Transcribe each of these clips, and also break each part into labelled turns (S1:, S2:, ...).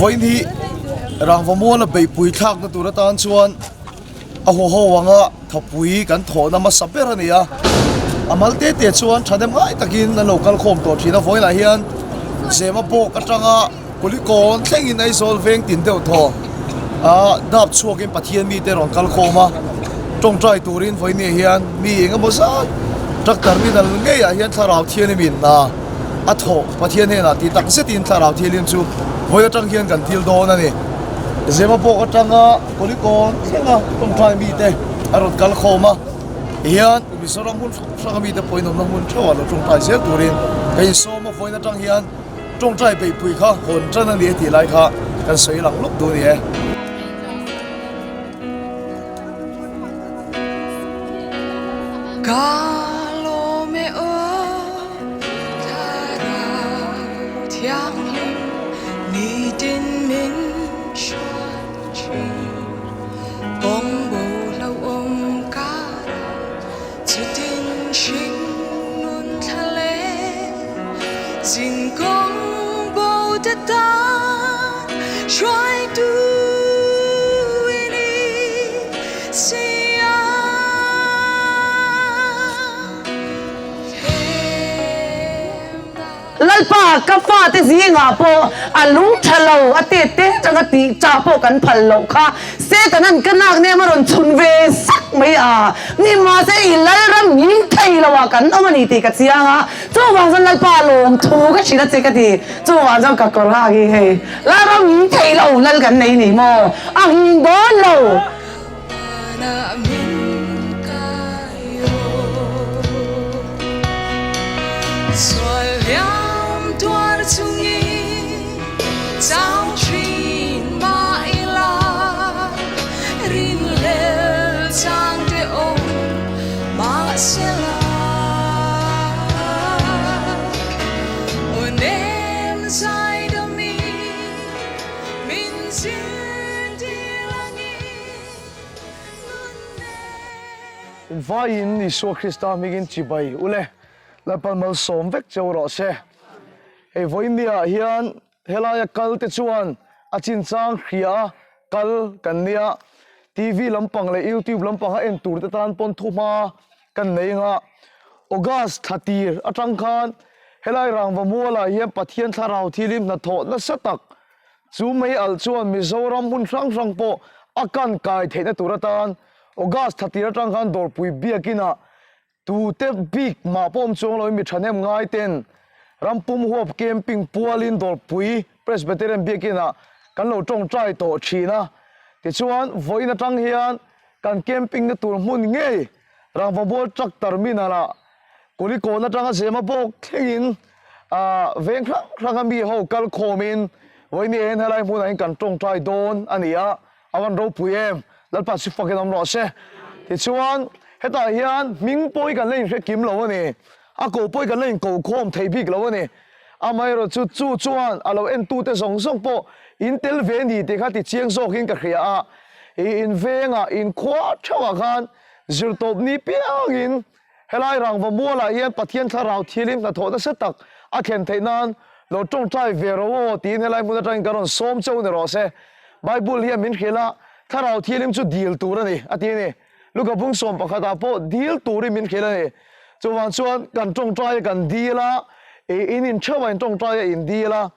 S1: Vawiin hi rangva muala beihpui thlakna tur atan chuan a haw haw anga thawpui kan thawhna hmasa ber a ni a, a mal te te chuan thahnem ngai takin an lo kal khawm tawh thin a, vawiinah hian Zema bawk atanga Kulikawn thlengin Aizawl veng tin deuh thaw ah dap chhuakin Pathian mite rawn kal khawm a, tawngtai turin vawinia hian mi eng emaw zat truck terminal ngeiah hian thlarau thianghlimin hna a thawh Pathian hnenah tih tak zetin thlarau thianghlim chu vawi atang hian kan thil dawn a ni. Zema bawk atanga Kulikawn thlenga tawngtai mite a rawn kal khawm a, tihian Mizoram hmun hrang hranga mite pawhin awmna hmun theuhah lo tawngtai zel turin ka insawm a, vawiin atang hian Tawngtai beihpui kha hawn tan a ni a tih lai kha kan sawi lang lawk duh a ni e.
S2: Ka lawm e aw thlarau thianghlim nitin min hruai thin kawng bo hlauhawm karah Chutin hring nun thla le zin kawng bo te tan hruaitu i ni si a.
S3: Lalpa ka fate zingah pawh a lung tha lo a tet te atanga tih chah pawh kan phal loh kha Setanan ka nak nem a rawn chhun ve sak mai a, ni mahse i Lalram hming thei lo ah kan awm a ni tih ka chiang a, chuvang chuan Lalpa lawmthu ka hrilh a che ka ti, chuvang chuan ka kawr hak hi hei Lalram hming thei lo Lal kan nei ni maw a hming dawn lo.
S1: Vaiin Isua Krista hmingin chibai ule Lalpan malsawm vek cheu rawh se. Hei vawinia hian Helaia kal te chuan a chinchang hria a kal kan nia. TV lampang leh YouTube lampang a en tur te tan pawn thu hma kan nei anga August thla tir atang khan helai rangva mualah hian Pathian thlarau thilim hnathawh nasa tak chu mei alh chuan Mizoram hmun hrang hrang pawh a kan kai theihna tur atan August thla tir atang khan Dawrpui Biakinah Tute bik mah pawh awm chuang loin mi thahnem ngai ten rampum huap camping pualin Dawrpui Presbyterian Biakinah kan lo tawngtai tawh thin a. Tichuan, vawiin atang hian kan camping na tur hmun ngei Rangvamual Truck Terminal ah Kulikawn atanga Zema bawk thlengin veng hrang hranga mi ho kal khawmin vawiin hian helai hmunah hian kan tawngtai dawn a ni a. A van ropui em? Lalpa chu fakin awm rawh se. Tichuan, hetah hian hming pawh hi kan la inhre kim lo a ni. A ko pawh hi kan la inko khawm thei bik lo a ni. Amaherawh chu, chu chuan a lo entute zawng zawng pawh in tel ve ni tih kha ti chiang zawkin ka hria a. I invengah, inkhua theuhah khan zirtawp ni piangin Helai rangva mualah hian Pathian thlarau thilim hnathawh nasa tak a thlen theih nan lo tawngtai ve ro aw tiin helai hmun atangin ka rawn sawm cheu ni rawh se. Bible hian min hrilh a, thlarau thilim chu dil tur a ni a ti a ni. Luka bung sawm pakhatah pawh dil turin min hrilh a ni. Chuvang chuan kan tawngtai a kan dil a, in intheuh a in tawngtai a in dil a,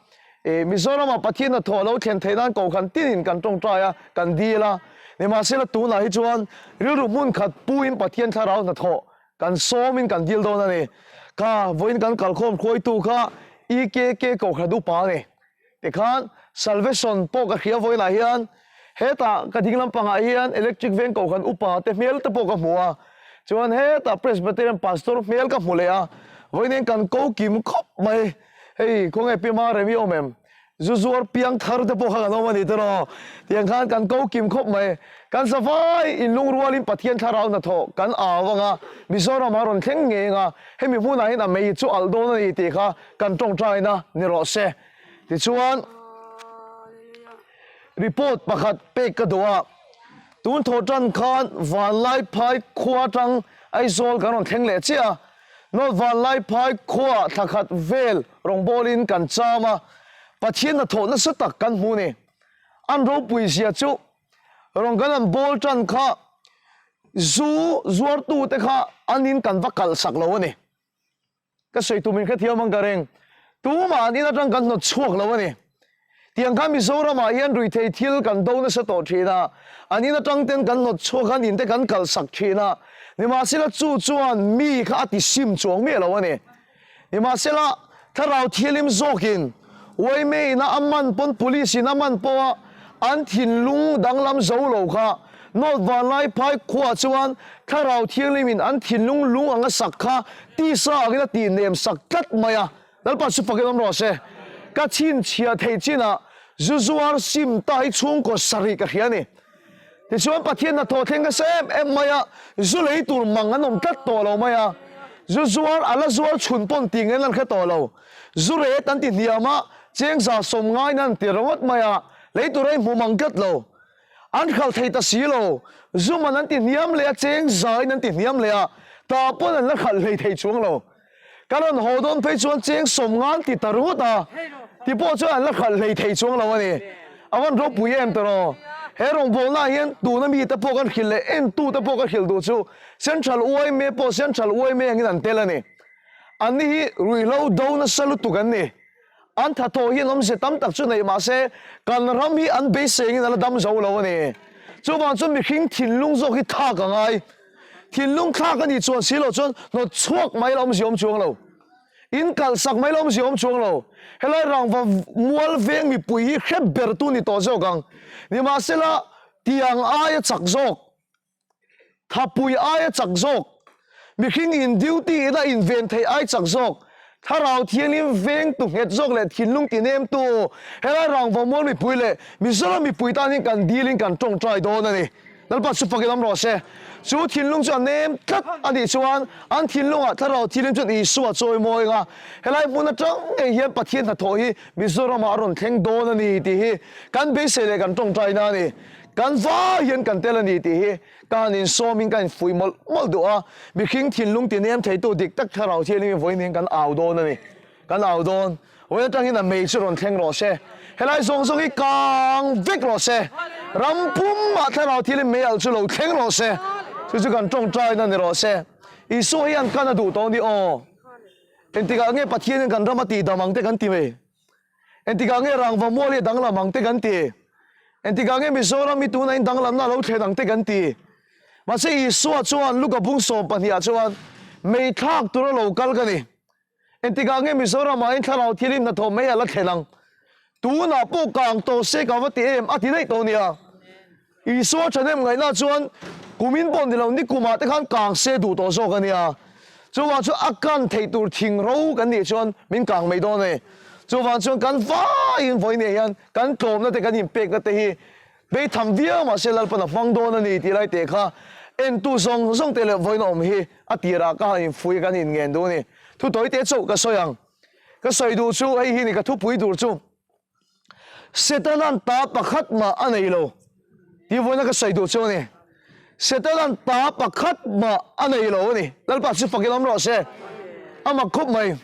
S1: Mizoramah Pathian hnathawh a lo thlen theih nan kohhran tinin kan tawngtai a, kan dil a. Nimahsela tunah hi chuan rilru hmun khat puin Pathian thlarau hnathawh kan sawmin kan dil dawn a ni. Kha vawiin kan kalkhawm hruaitu kha EKK kohhran upa a ni. Tikhan Salvation pawh ka hria vawiinah hian hetah ka ding lampangah hian Electric Veng kohhran upa te hmel te pawh ka hmu a. Chuan hetah Presbyterian Pastor hmel ka hmu leh a. Vawiin hian kan ko kim khawp mai. Hei khawnge pi ma rem i awm em? Zu zuar piang thar te pawh kha kan awm a ni tiraw? Tiang khan kan ko kim khawp mai. Kan savai in lungrualin Pathian thlarau hnathawh kan au ang a, Mizoram a rawn thleng ngei ang a, hemi hmunah hian a mei chu alh dawn a ni tih kha kan tawngtaina ni rawh se. Tichuan report pakhat pek ka duh a, tun thawh tan khan Vanlaiphai khua atang Aizawl kan rawn thleng leh chiah a, North Vanlaiphai khuaah thla khat vel rawngbawlin kan cham a. Pathian hnathawh nasa tak kan hmu a ni. An ropui zia chu rawn kan han bawl tan kha zu zuartute kha an in kan va kalh sak lo a ni. Ka sawi tum in hrethiam ang ka ring. Tumah an in atang kan hnawt chhuak lo a ni. Tiang khan Mizoram ah hian ruithei thil kan do nasa tawh thin a, an in atang ten kan hnawt chhuak a, an in te kan kalh sak thin a. Nimahsela chu chuan mi kha a ti sim chuang miah lo a ni. Nimahsela, Thlarau Thianghlim zawkin yma ina a man pawn Police in a man pawha an thinlung danglam zo lo kha North Vanlai phai khuaah chuan Thlarau Thianghlim in an thinlung lung anga sak kha tisa angin a tih nem sak tlat mai a, Lalpa chu fakin awm rawh se. Ka chhinchhiah theih chinah zu zuar sim ta hi chhungkaw sarih ka hria a ni. Tichuan Pathian hnathawh thleng nasa em em mai a, zu lei tur mang an awm tlat tawh lo mai a, zu zuar a la zuar chhun pawn tih ngei an hre tawh lo. Zu ret an ti hniam a, chengza sawm ngaiin an ti ringawt mai a, lei tur a inhmu mang tlat lo. An khalh thei ta si lo. Zu man an ti hniam leh a, chengzain an ti hniam leh a, tah pawn an la khalh hlei thei chuang lo. Ka rawn haw dawn phei chuan cheng sawm ngan ti ta ringawt a, ti pawh chuan an la khalh hlei thei chuang lo a ni. A van ropui em tawh. He rawngbawlnaah hian tuna mite pawh kan hrilh leh entute pawh ka hrilh duh chu Central yma pawh Central yma angin an tel a ni. Anni hi ruihhlo do nasa lutuk an ni. An thathaw hian awmze tam tak chu nei mah se kan ram hi an beisengin a la dam zo lo a ni. Chuvang chuan mihring thinlung zawk hi thlak a ngai. Thinlung thlak a nih chuan si lo chuan hnawt chhuak mai la awmzia awm chuang lo. In kalh sak mai la awmzia awm chuang lo. Helai rangva mual veng mipui hi hre ber tu ni tawh zawk ang. Nimahsela tiang aia chak zawk, thapui aia chak zawk, mihring in duty in a inven theih ai chak zawk, Thlarau Thianghlim vengtu nghet zawk leh thinlung tinemtu helai rangva mual mipui leh Mizoram mipui tan hian kan dilin kan tawngtai dawn a ni. Lalpa chu fakin awm rawh se. Chu thinlung chu a nem tlat a nih chuan an thinlungah Thlarau Thianghlim chuan Isua chawi mawi anga helai hmun atang ngei hian Pathian hnathawh hi Mizoramah a rawn thleng dawn a ni tih hi kan beisei leh kan tawngtaina a ni. Kan vai hian kan tel a ni tih hi ka han insawmin ka infuih mawlh mawlh duh a. Mihring thinlung tinem theitu dik tak Thlarau Thianghlim hi vawiin kan au dawn a ni. Kan au dawn. Vawiin atangin a mei chu rawn thleng rawh se. Helai zawng zawng hi kang vek rawh se. Ram pumah Thlarau Thianghlim mei alh chu lo thleng rawh se. Chu chu kan tawngtaina ni rawh se. Isua hian kan a duh tawh ni aw. Engtikah nge Pathianin kan ram a tihdam ang te kan ti mai. Engtikah nge rangva mual hi a danglam ang te kan ti. Engtikah nge Mizoram hi tuna in danglamna a lo thlen ang te kan ti. Mahse Isua chuan Luka bung sawm pahnihah chuan mei thlak tura lo kal ka ni. Engtikah nge Mizoramah in thlarau thil in hnathawh mai a la thlen ang? Tunah pawh kang tawh se ka va ti em? A ti daih tawh nia. Isua thahnem ngaihna chuan kumin pawh ni lo nikumah te khan kang se duh tawh zawk a nia. Chuvang chuan a kan theih tur thing ro kan nih chuan min kang mai dawn a ni. Chuvang chuan kan vaiin vawiin hian kan tlawmna te kan inpekna te hi Beitham viau mahse Lalpan a hmang dawn a ni tih lai teh kha entu zawng zawng te leh vawiin awm hi a tirah ka han infuih a kan inngen duh a ni. Thu tawi te chauh ka sawi ang. Ka sawi duh chu hei hi ni ka thupui tur chu Setanan ta pakhat mah a nei lo tih vawiina ka sawi duh chu a ni. Setanan ta pakhat mah a nei lo a ni. Lalpa chu fakin awm rawh se. A mak khawp mai.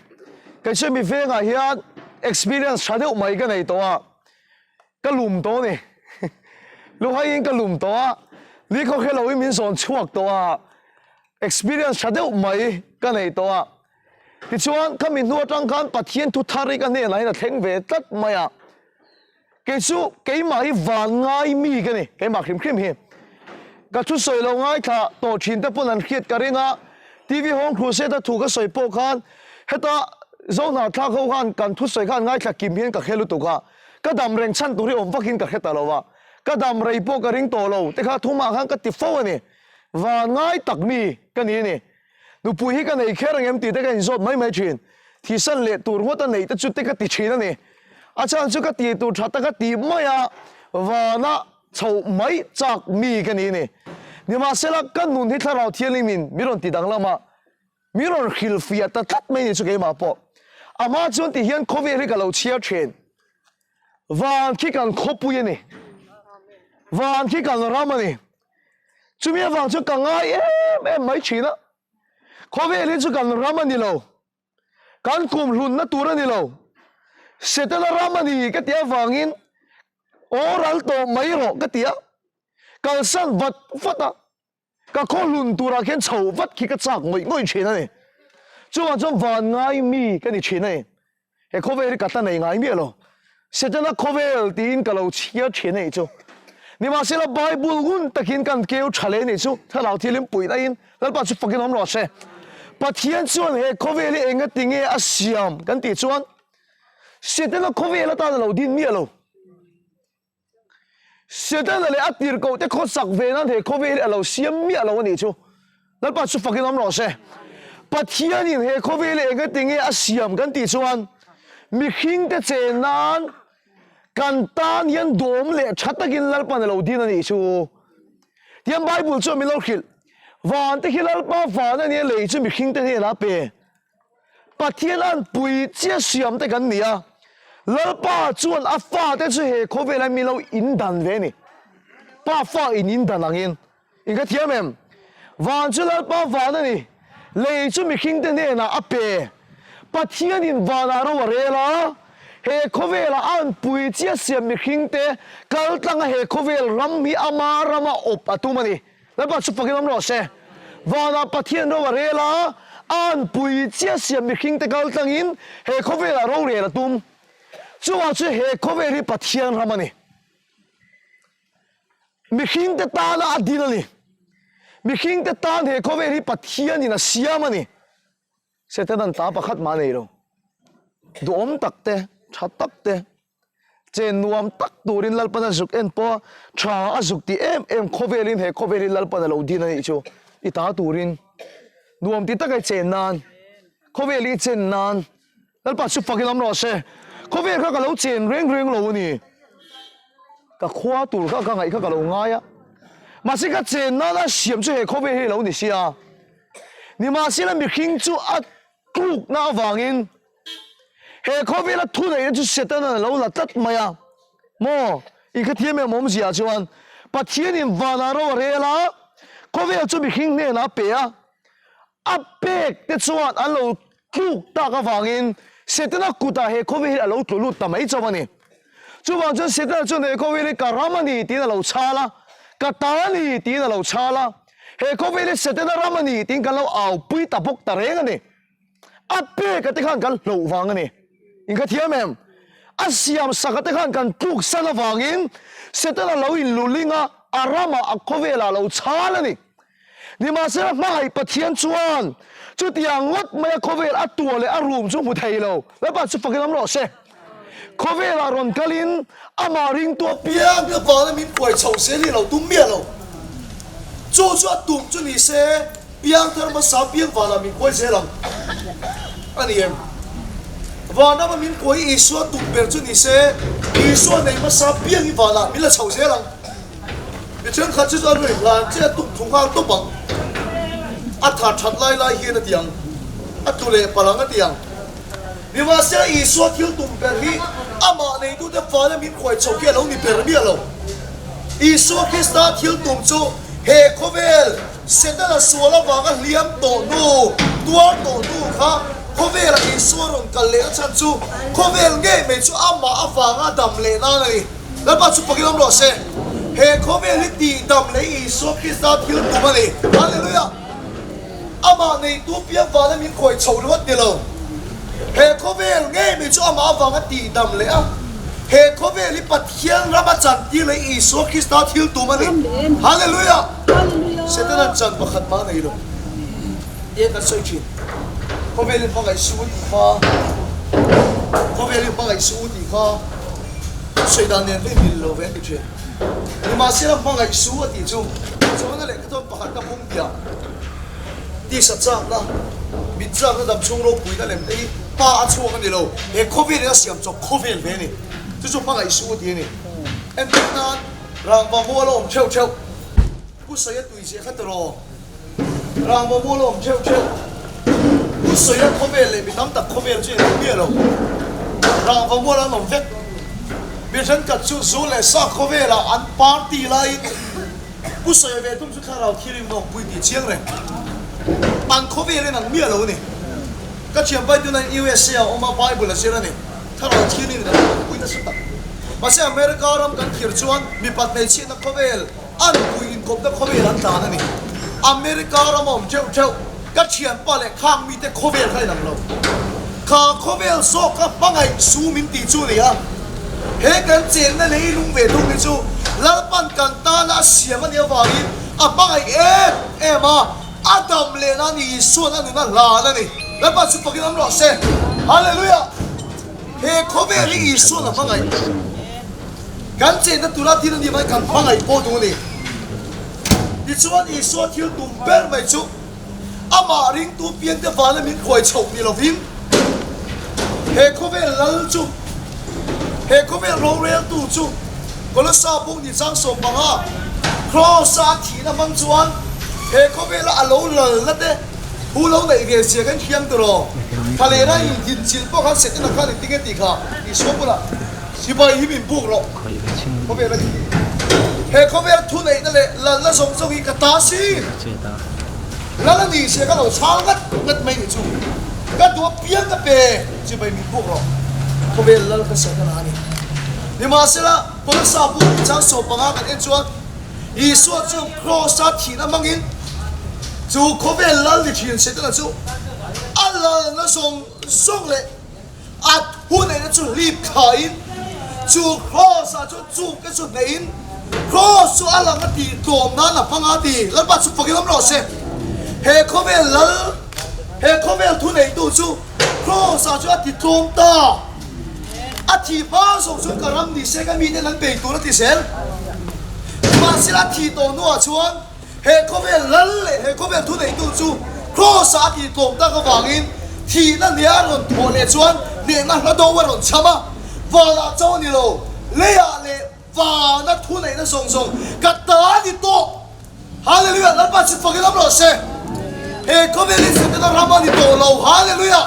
S1: Kei chu mi vengah hian experience tha deuh mai ka nei tawh a. Ka lum tawh a ni. Luhaiin ka lum tawh a, ni khaw hre loin min zawn chhuak tawh a, experience tha deuh mai ka nei tawh a. Tichuan, khami hnu atang khan Pathian thu thar hi ka hnenah hian a thleng ve tlat mai a. Kei chu keimah hi van ngai mi ka ni, keimah hrim hrim hi. Ka thu sawi lo ngaithla tawh thin te pawn an hriat ka ring a, TV Home Crusade a thu ka sawi pawh khan heta Zohnathlak ho khan kan thusawi khan ngaithla kim hian ka hre lutuk a. Ka dam reng chhan tur hi awm vakin ka hre ta lo a, ka dam rei pawh ka ring tawh lo te kha thumah khan ka ti fo a ni. Van ngai tak mi ka ni a ni. Nupui hi ka nei kher ang em tih te ka inzawt mai mai thin. Thisan leh tur ngawt a neih te chu te ka ti thin a ni. A chhan chu ka tih tur tha taka tih mai a, vana chhoh mai chak mi ka ni a ni. Nimahsela ka nun hi Thlarau Thianghlimin min rawn ti danglam a, Mi rawn hrilhfiah ta tlat mai ni chu keimah pawh. A hma chuan ti hian khawvel hi ka lo chhiar thin. Van khi kan khawpui a ni. Van khi kan ram a ni. Chumi avang chuan ka ngai em em mai thin a. Khawvel hi chu kan ram a ni lo. Kan kum hlunna tur a ni lo. Setana ram a ni ka tih avangin aw ral tawh mai rawh ka ti a, kalsan vat vat a, ka khaw hlun turah khian chhoh vat khi ka chak ngawih ngawih thin a ni. Chuvang chuan van ngai mi ka ni thin a ni. He khawvel hi ka tla nei ngai miah lo. Setana khawvel tiin ka lo chhiar thin a nih chu. Nimahsela Bible ngun takin kan keu tha leh a nih chu. Thlarau thilim puih laiin Lalpa chu fakin awm rawh se. Pathian chuan he khawvel hi enga tinge a siam kan tih chuan Setana khawvel atan a lo din miah lo. Setana leh a tirhkohte khawsak ve nan he khawvel hi a lo siam miah lo a nih chu. Lalpa chu fakin awm rawh se. Pathianin he khawvel hi enga tinge a siam kan tih chuan mihringte chen nan kan tan hian duhawm leh tha takin Lalpan a lo din a nih chu. Tihian Bible chuan min lo hrilh, Vante khi Lalpa van a nia lei chu mihringte hnenah a pe. Pathian an pui chiah siam te kan ni a, Lalpa chuan a fate chu he khawvelah min lo indan ve a ni. Pa fa in indan angin. In ka thiam em? Van chu Lalpa van a ni, lei chu mihringte hnenah a pe. Pathianin vanah ro a rel a, he khawvelah a an pui chiah siam mihringte kaltlanga he khawvel ram hi ama rama awp a tum a ni. Lalpa chu fakin awm rawh se. Vanah Pathian ro a rel a, a an pui chiah siam mihringte kaltlangin he khawvelah rorel a tum. Chuvang chu he khawvel hi Pathian ram a ni. Mihringte tana a din a ni. Mihringte tan he khawvel hi Pathianin a siam a ni. Setanan ta pakhat mah a nei lo. Duhawm tak te, tha tak te, chen nuam tak turin Lalpan a zuk en pawh a, tha a zuk tih em em khawvelin he khawvel hi Lalpan a lo din a nih chu i ta turin nuam ti taka i chen nan, khawvel hi i chen nan Lalpa chu fakin awm rawh se. Khawvel kha ka lo chen reng reng lo a ni. Ka khua tur kha ka ngaih kha ka lo ngai a. Mahse ka chen nana siam chu he khawvel hi a lo ni sia. Nimahsela mihring chu a tlukna avangin he khawvela thuneihna chu Setana a lo la tlat mai a. Maw? I ka thiam em awmzia chuan Pathianin vanah ro a rel a, khawvel chu mihring hnenah a pe a. A pek te chuan an lo tluk tak avangin Setana kutah he khawvel hi a lo tlu lut ta mai chauh a ni. Chuvang chuan Setana chuan he khawvel hi ka ram a ni tiin a lo chhal a, ka ta a ni tiin a lo chhal a, he khawvel hi Setana ram a ni tiin kan lo aupui ta bawk ta reng a ni. A pek a te khan kan hloh vang a ni. In ka thiam em? A siam sak a te khan kan tluk san avangin Setana lo inluling a, a ramah a khawvelah a lo chhal a ni. Nimahsela hmangaih Pathian chuan chutiang ngawt maia khawvel a tuah leh a rum chu hmu thei lo. Lalpa chu fakin awm rawh se. Khawvelah rawn kalin amah ringtu apiang te vana min kuai chho zel hi a lo tum miah lo. Chu chu a tum chu ni se piangthar hmasa piang vanah min kuai zel ang a ni em? Vanrama min kuai Isua tum ber chu ni se Isua nei hmasa piang hi vanah min la chho zel ang. Mi thenkhat chu chuan ruih hlan che a tuk thu nghal tawp ang. A tha that lai lai hian a ti ang. A tlu leh palh ang a ti ang. Nimahsela Isua thil tum ber hi amah neitute fana min khuai chho khi a lo ni ber miah lo. Isua Krista thil tum chu he khawvel Setana sual avanga hliam tawh hnu, tuar tawh hnu kha khawvela Isua rawn kal lehna chhan chu khawvel ngei mai chu amah avanga dam leh nan a ni. Lalpa chu pakin awm rawh se. He khawvel hi tihdam leh Isua Krista thil tum a ni. Hallelujah! Amah neitu piang vana min khawi chho ringawt ni lo. He khawvel ngei mai chu amah avanga tihdam leh a, he khawvel hi Pathian rama chantir leh Isua Krista thil tum a ni. Hallelujah! Setana'n chan pakhat mah a nei lo. Tia kan sawi thin. Khawvel hi hmangaih suh u tih kha, khawvel hi hmangaih suh u tih kha. Sawi dan nen vei mil lo ve an ti thin. Nimahsela hmangaih su a tih chu Chawna leh Khathawm pakhat na bung piah tisa chakna, mit chakna dam chhung ropuina lem te hi pa a chhuak a ni lo. He khawvel in a siam chawp khawvel ve a ni. Chu chu hmangaih su a ti a ni. Entir nan rangva mual a awm theuh theuh. Pu Sawia tui ziah kha tiraw? Rangva mual a awm theuh theuh. Pu Sawia khawvel leh mi tam tak khawvel chu englo miah lo. Rangva mual an awm vek. Mi thenkhat chu zu leh sa khawvelah an party laiin Pu Sawia ve tum chu thlarau thirim nawk pui tih chiang reng. An khawvel in ang miah lo a ni. Ka thianpai tunah USA ah awm a, Bible a zir a ni.
S4: Thlarau Thianghlim in a lo awmpui nasa tak. Mahse America ram kan thlir chuan mipat hmeichhiatna khawvel, an pui inkawpna khawvel an tlan a ni. America ram a awm theuh theuh, ka thianpa leh khang mite khawvel kha inang lo. Kha khawvel zawk kha hmangaih su min tih chu a ni a, he kan chenna leilung ve thung hi chu Lalpan kan tana a siam a nih avangin a hmangaih em em a, a dam lehna a ni, Isua'n a nun a hlan a ni. Lalpa chu fakin awm rawh se. Hallelujah! He khawvel hi Isua'n a hmangaih. Kan chenna tura thil a nih mai kan hmangaih pawh duh a ni. Tichuan Isua thil tum ber mai chu amah ringtu piangte vana min hruai chhoh ni lovin he khawvel lal chu, he khawvel roreltu chu Kolosa buk ni chang 15 Kraws-a a thihna hmang chuan he khawvela a lo lalna te hu lo neih ve zia kan hriang tiraw? Thalena inhinchilh pawh khan Setana khan engtin nge tih kha Isua bulah Sipai hi min buk rawh, khawvel a ti. He khawvel thuneihna leh lalna zawng zawng hi ka ta si. Lal a nih sia ka lo chhang ngat ngat mai nih chu. Ka duh apiang ka pe, sipai min buk rawh, khawvel lal ka sawi na a ni. Nimahsela, Kolossa bu tih chang 15 kan en chuan Isua chu Kraws-a thihna hmangin chu khawvel lal ni thin Setana chu a lalna zawng zawng leh A thuneihna chu hlip thlain, chu Kraws-ah chuan chungte chu hnehin, Kraws chu a lang a tih tlawm nan a hmang a ti. Lalpa chu fakin awm rawh se. He khawvel lal, he khawvel thuneihtu chu Kraws-ah chuan a ti tlawm ta. A thih hma zawng chuan ka ram ni se ka miten an bei tur a ti zel. Mahsela a thih tawh hnuah chuan, He khawvel lal leh he khawvel thuneitu chu Kraws-ah a tih tlawm tak avangin thihna nia a rawn thawh leh chuan hnehna hla do a rawn cham a, vanah chauh a ni lo, leiah leh vana thuneihna zawng zawng ka ta a ni tawh. Hallelujah! Lalpa chu fakin awm rawh se. He khawvel hi Setana ram a ni tawh lo. Hallelujah!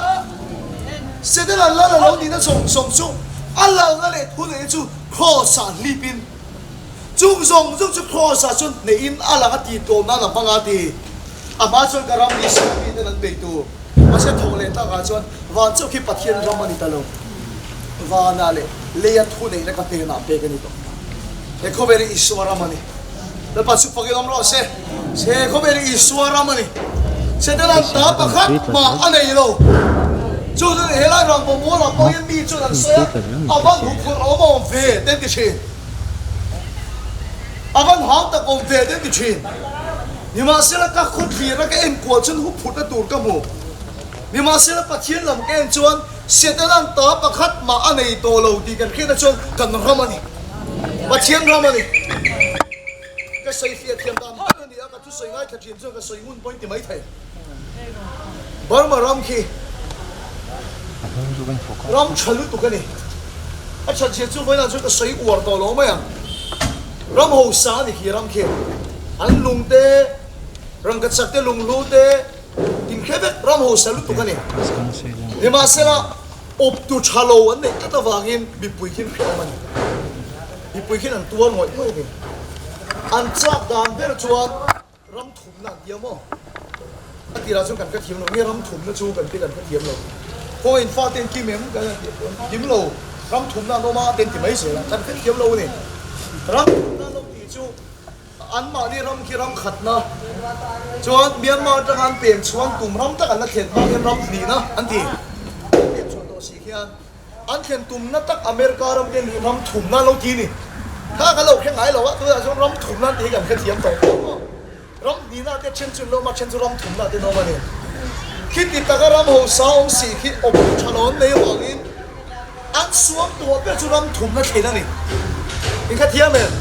S4: Setana lal a lo nihna zawng zawng chu a lalna leh thuneihna chu Kraws-ah hlipin Chung zawng zawng chu Kraws-ah chuan hnehin a lang a tih tlawm nan a hmang a ti. A hma chuan ka ram Israel miten an bei tur. Mahse thawh leh takah chuan van chauh khi Pathian ram a ni ta lo. Vanah leh leia thuneihna ka hnenah pek a ni tawh. He khawvel hi Isua ram a ni. Lalpa chu fakin awm rawh se. He khawvel hi Isua ram a ni. Setana'n ta pakhat mah a nei lo. Chu chuan helai rangvaw mualah pawh hian mi chuan an sawi a, a van huphurh awm a awm ve te an ti thin. A van hau tak awm ve te an ti thin. Nimahsela ka khawthlirna ka en kual chuan huphurhna tur ka hmu. Nimahsela Pathian lam ka en chuan Setana'n ta pakhat mah a nei tawh lo tih kan hriatna chuan kan ram a ni. Pathian ram a ni. Ka sawifiah thiam dan ber a ni a, ka thusawi ngaithla thin chuan ka sawi ngun pawhin ti maithei. Burma ram khi ram tha lutuk a ni. A that zia chu vawiinah chuan ka sawi uar tawh lo mai ang. Ram hausa a ni khi ram khi. An lung te, rangkachak te, lunghlu te inhre vek ram hausa lutuk a ni. Nimahsela awptu tha lo an neih tlat avangin mipui khi an hreawm a ni. Mipui khian an tuar ngawih ngawih a ni. An chak dan ber chuan ram thumna an tia maw? A tirah chuan kan hrethiam lo, nge ram thumna chu kan ti kan hrethiam lo. Khawngaih in fate an kim em? Kan han tih chuan kim lo, ram thumna an awm a te an ti mai zel a, kan hrethiam lo a ni. Ram thumna an lo tih chu anmahni ram khi ram khatna chuan Myanmar atanga an pem chhuang tum ram tak an la thlen hma hian ram hnihna an ti. An pem chhuah tawh si khian. An thlen tumna tak America ram te nih ram thumna an lo ti ni. Kha kan lo hre ngai lo a, tunah chuan ram thumna an tih hi kan hrethiam tawh tawh maw. Ram hnihna te then chu an lo awm a, then chu ram thumna te an awm a ni. Khiti taka ram hausa awm si khi awm tha lo an nei avangin an suam tuah ber chu ram thumna thlen a ni. In hrethiam em?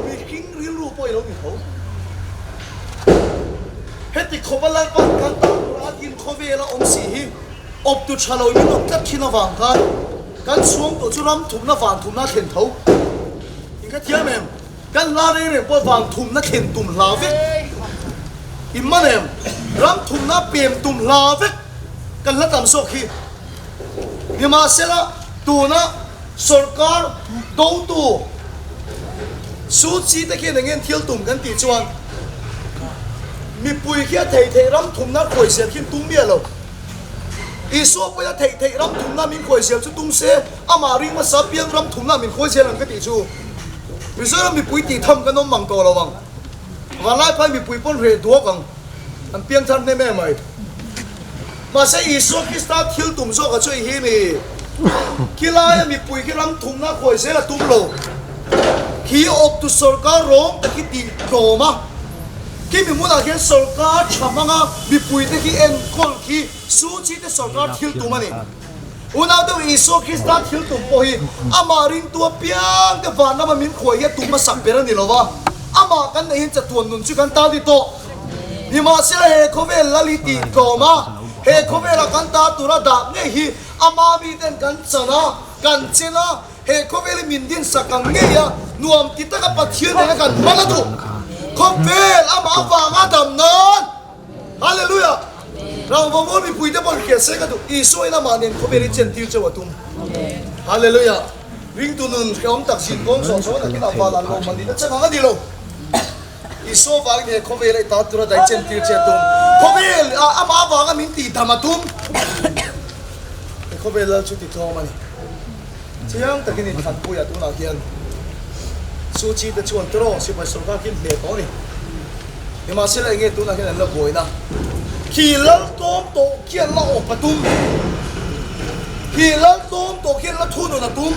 S4: Mihring rilru pawh i lo ni tho. Heti khawpa Lalpan kan tan tura a din khawvela awm si hi Awptu tha lo min awp tlat thin avang khan kan chhuang tawh chu ram thumna van thumna a thlen tho. In ka thiam em? Kan hla reng reng pawh van thumna thlen tum hla vek. In man em? Ram thumna pem tum hla vek kan hla tam zawk hi. Nimahsela tuna sorkar dotu Suu Kyi te khian eng nge thil tum kan tih chuan mipui khi a thei theih ram thumna khawi zel khi an tum miah lo. Isua pawhin a theih theih ram thumna min khuai zel chu tum se, amah ring hmasa piang ram thumna min khuai zel ang ka tih chu. Mizoram mipui tih tham kan awm mang tawh lo ang. Vanlaiphai mipui pawn reh duak ang. An piang thar hnem em mai. Mahse Isua Krista thil tum zawk a chu i hi ni. Khi laia mipui khi ram thumna khuai zel a tum lo. Khi awptu sorkar rawng tak hi tih tlawm a. Khi mi hmunah khian sorkar tha hmanga mipuite khi enkawl khi Suchi te sorkar thil tum a ni. Unau deuh Isua Krista thil tum pawh hi amah ringtu apiang te van lama min khuai hi a tum hmasak ber a ni lo va, amah kan neih hian chatuan nun chu kan tan ni tawh. Nimahsela he khawvel lal hi tih tlawm a, he khawvela kan ta tura dah ngei hi ama miten kan chan a, kan chen a, He khawvel hi min dinsak ang ngei a, nuam ti taka Pathian nena kan hman a duh. Khawvel amah avanga dam nan. Hallelujah! Rangva mawl mipuite pawh hriat se ka duh. Isua in amah nen khawvel hi chentir cheu a tum. Hallelujah! Ringtu nun hrehawm tak zin kawng zawh chho nakin a val an lawm an nihna chang ang a ni lo. Isua vangin he khawvel a i ta tura dai chentir che a tum. Khawvel ah amah avanga min tihdam a tum. He khawvel lal chu titlawm a ni. Chiang takin inthlanpuiah tunah hian Suu Kyi te chuan tiraw sipai sorkar khi hneh tawh a ni. Nimahsela enge tunah hian an la buaina? Khi lal tlawm tawh khian la awp a tum. Khi lal tlawm tawh khian la thunun a tum.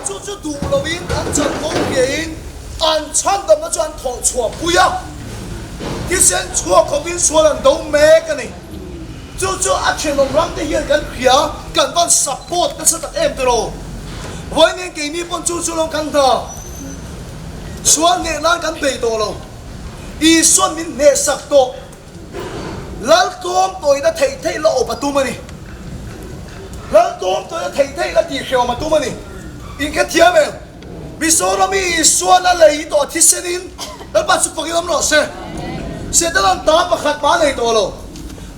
S4: Chu chu duh loin an chanvo ngeiin an chhandamna chu an thawh chhuah pui a. Thisen chhuak khawpin sual an do mek a ni. Chu chu a thenawm ram te hian kan hria, kan van support nasa tak em tiraw? Vawiin keini pawn chu chu lawng kan hna. Sual hneh nan kan bei tawh lo. Isuan min hnehsak tawh. Lal tlawm tawina theih theih la awp a tum a ni. Lal tlawm tawina theih theih la tihhrehawm a tum a ni. Inkhethiam em? Mizoram hi Isuan a lei tawh thisenin Lalpa chu fakin awm rawh se. Setana'n ta pakhat mah a nei tawh lo.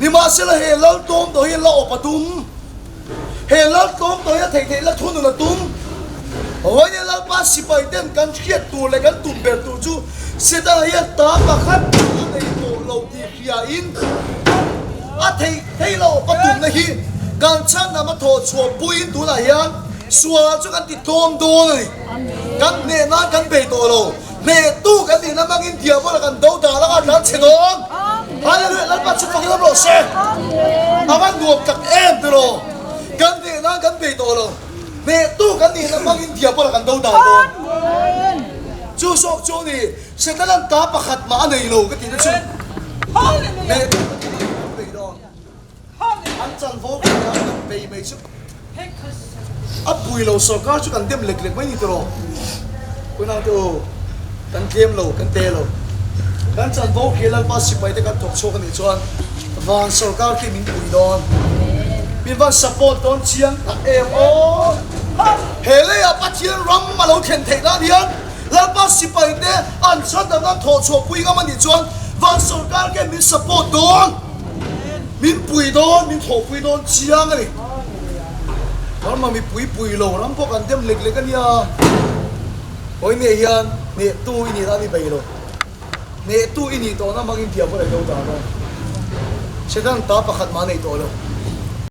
S4: Nimahsela he lal tlawm tawh hi la awp a tum. He lal tlawm tawh hi a theih theih la thunun a tum. Vawiin Lalpa sipai ten kan hriat tur leh kan tum ber tur chu Setana hian ta pakhat mah a nei tawh lo tih hriain a theih theih la awp a tumna hi kan chhan lam a thawh chhuah puiin tunah hian Sual chu kan ti tlawm dawn a ni. Kan hneh nan kan bei tawh lo. Hnehtu kan nihna hmangin diabola kan do dah laka tlan chhe dawn. Hallelujah! Lalpa chu fakin awm rawh se. A va nuam tak em tiraw? Kan hneh nan kan bei tawh lo. Hnehtu kan nihna hmangin diabola kan do dah dawn. Chu zawk chu a ni, Setana'n ta pakhat mah a nei lo ka tihna chu. Hnehtu kan nihna hmangin kan bei dawn. An chanvo kan dah kan bei mai chu a pui lo sorkar chu kan dem lek lek mai ni tawh unau te u kan tlem lo kan te lo kan chanvo khi Lalpa sipai te kan thawk chhuak a nih chuan van sorkar khi min pui dawn min van support dawn chiang tak em aw he leiah Pathian ram a lo thlen theih nan hian Lalpa sipai te an chhan dan an thawh chhuah pui ngam a nih chuan van sorkar khian min support dawn. Min pui dawn, min thawhpui dawn chiang a ni. Ramah mipui pui lo, ram pawh kan dem lek lek a nia. Hawi nia hian hnehtu i nih nan i bei lo. Hnehtu i nih tawhna hmangin diabol a do dah dawn. Setan ta pakhat mah a nei tawh lo.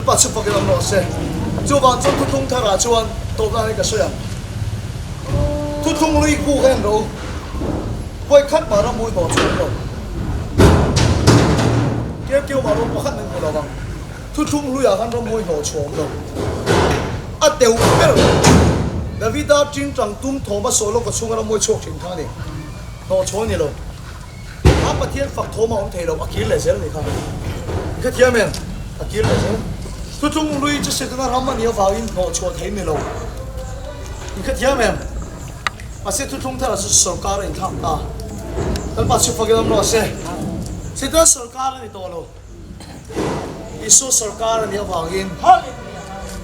S4: Pa chu fakin awm rawh se. Chuvang chuan thuthlung tharah chuan tawpna hi ka sawi ang. Thuthlung lui khu kha en rawh u. Vawikhat mah ram ui hnawh chu awm lo. Keu keu mah rawng pakhat min hmu lo vang. Thuthlung hluiah khan ram ui hnawh chu awm lo. A teuh ber Davida tingtang tum thawm a sawi lawk a chhunga ram ui chhuak thin kha a ni. Hnawh chhuah a ni lo. A Pathian fak thawm a awm thei lo, a kir leh zel a ni kha. I hrethiam em? A kir leh zel. Thuthlung hlui chu Setana ram a nih avangin hnawh chhuah thei ni lo. I hrethiam em? Mahse thuthlung tharah chu sorkar a inthlak ta. Lalpa chu fakin awm rawh se. Setana sorkar a ni tawh lo. Isua sorkar a nih avangin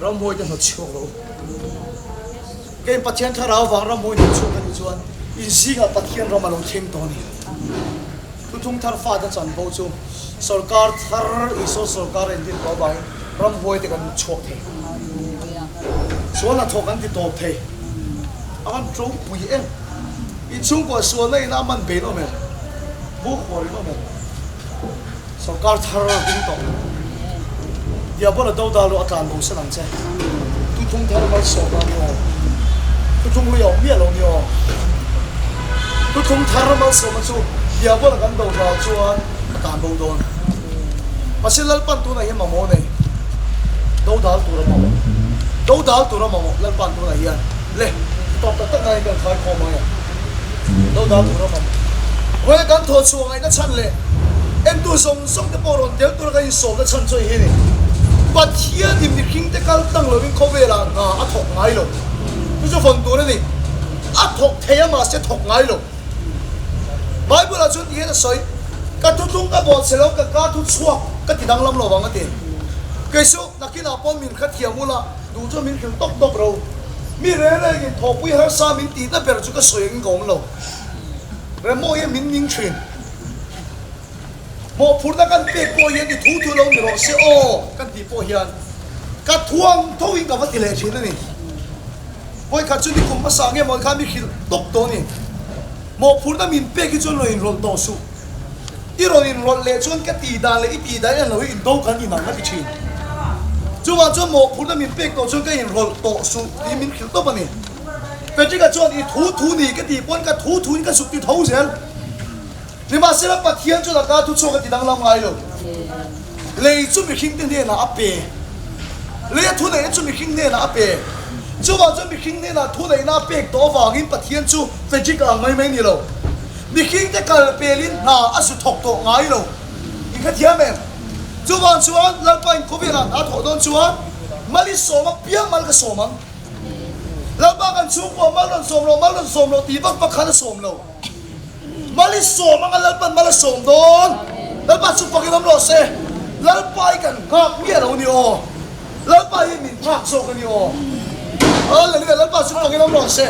S4: ramhuai te hnawt chhuak lo. Kei Pathian thlarau vang ramhuai hnawt chhuak a nih chuan in zingah Pathian ram a lo thleng tawh a ni. Thuthlung thar fate chanvo chu sorkar thar Isua sorkar a inrin tawh avangin ramhuai te kan chhuak thei. Sual hnathawh kan ti tawp thei. A van to pui em. In chhungkua sualna in a man bein awm em? Buk huar in awm em? Sorkar thar a ding tawh. Diabola dodal rawh a tlan bo san ang che. Thuthlung thar malsawmna a ni aw. Thuthlung hlui a awm miah lo a ni aw. Thuthlung thar malsawmna chu Diabola kan dodal chuan a tlan bo dawn. Mahse Lalpan tunah hian mamawh nei. Dodal tur a mamawh. Dodal tur a mamawh Lalpan tunah hian le tawp tak tak naiin kan khai khawm mai a. Dodal tur a mamawh. Vawiin kan thawh chhuah ngaihna chhan leh entu zawng zawng te pawh rawn tel tura kan insawmna chhan chu hei hi a ni. Pathianin mihring te kal tlang lovin khawvelah hna a thawk ngai lo. Chu chu vawn tur a ni. A thawk thei a mahse thawk ngai lo. Bible ah chuan ti hian a sawi, Ka thuthlung ka bawh che lo, ka ka thu chhuak ka ti danglam lo vang a ti. Kei chu nakinah pawh min kha thiam ula, duh chuan min hrilh tawp tawp ro. Mi reng rengin thawhpui harsa min tihna ber chu ka sawi angin ka awm lo. Remaw hian min ning thin. Mawhphurhna kan pek pawh hian i thu thu lo ni rawh se aw kan tih pawh hian ka thuang thoin ka va ti leh thin a ni. Vawikhat chu nikum hmasa nge maw khan mi hrilh tawp tawh a ni. Mawhphurhna min pek hi chuan rawn inrawlh tawh suh. I rawn inrawlh leh chuan ka tih dan leh i tih dan en lo hi indo kan inang a ti thin. Chuvang chuan mawhphurhna min pek tawh chuan ka inrawlh tawh suh tiin min hrilh tawp a ni. Patrick-a chuan i thu thu ni ka tih pawn ka thu thuin ka zuk ti tho zel. Nimahsela Pathian chuan a ka thu chhuak a ti danglam ngai lo. Lei chu mihring te hnenah a pe. Lei a thuneihna chu mihring hnenah a pe. Chuvang chuan mihring hnenah thuneihna a pek tawh avangin Pathian chu Frederick ang mai mai ni lo. Mihring te kal pelin hna a zu thawk tawh ngai lo. In hrethiam em? Chuvang chuan Lalpa in khawvelah hna a thawh dawn chuan Mali sawm apiang mal ka sawm ang. Lalpa kan chhungkua mal rawn sawm rawh, mal rawn sawm rawh tih vak vak khan a sawm lo. Mal i sawm anga Lalpan mal a sawm dawn. Lalpa chu fakin awm rawh se. Lalpa hi kan nghak miah lo a ni aw. Lalpa hi min nghak zawk a ni aw. Hallelujah Lalpa chu fakin awm rawh se.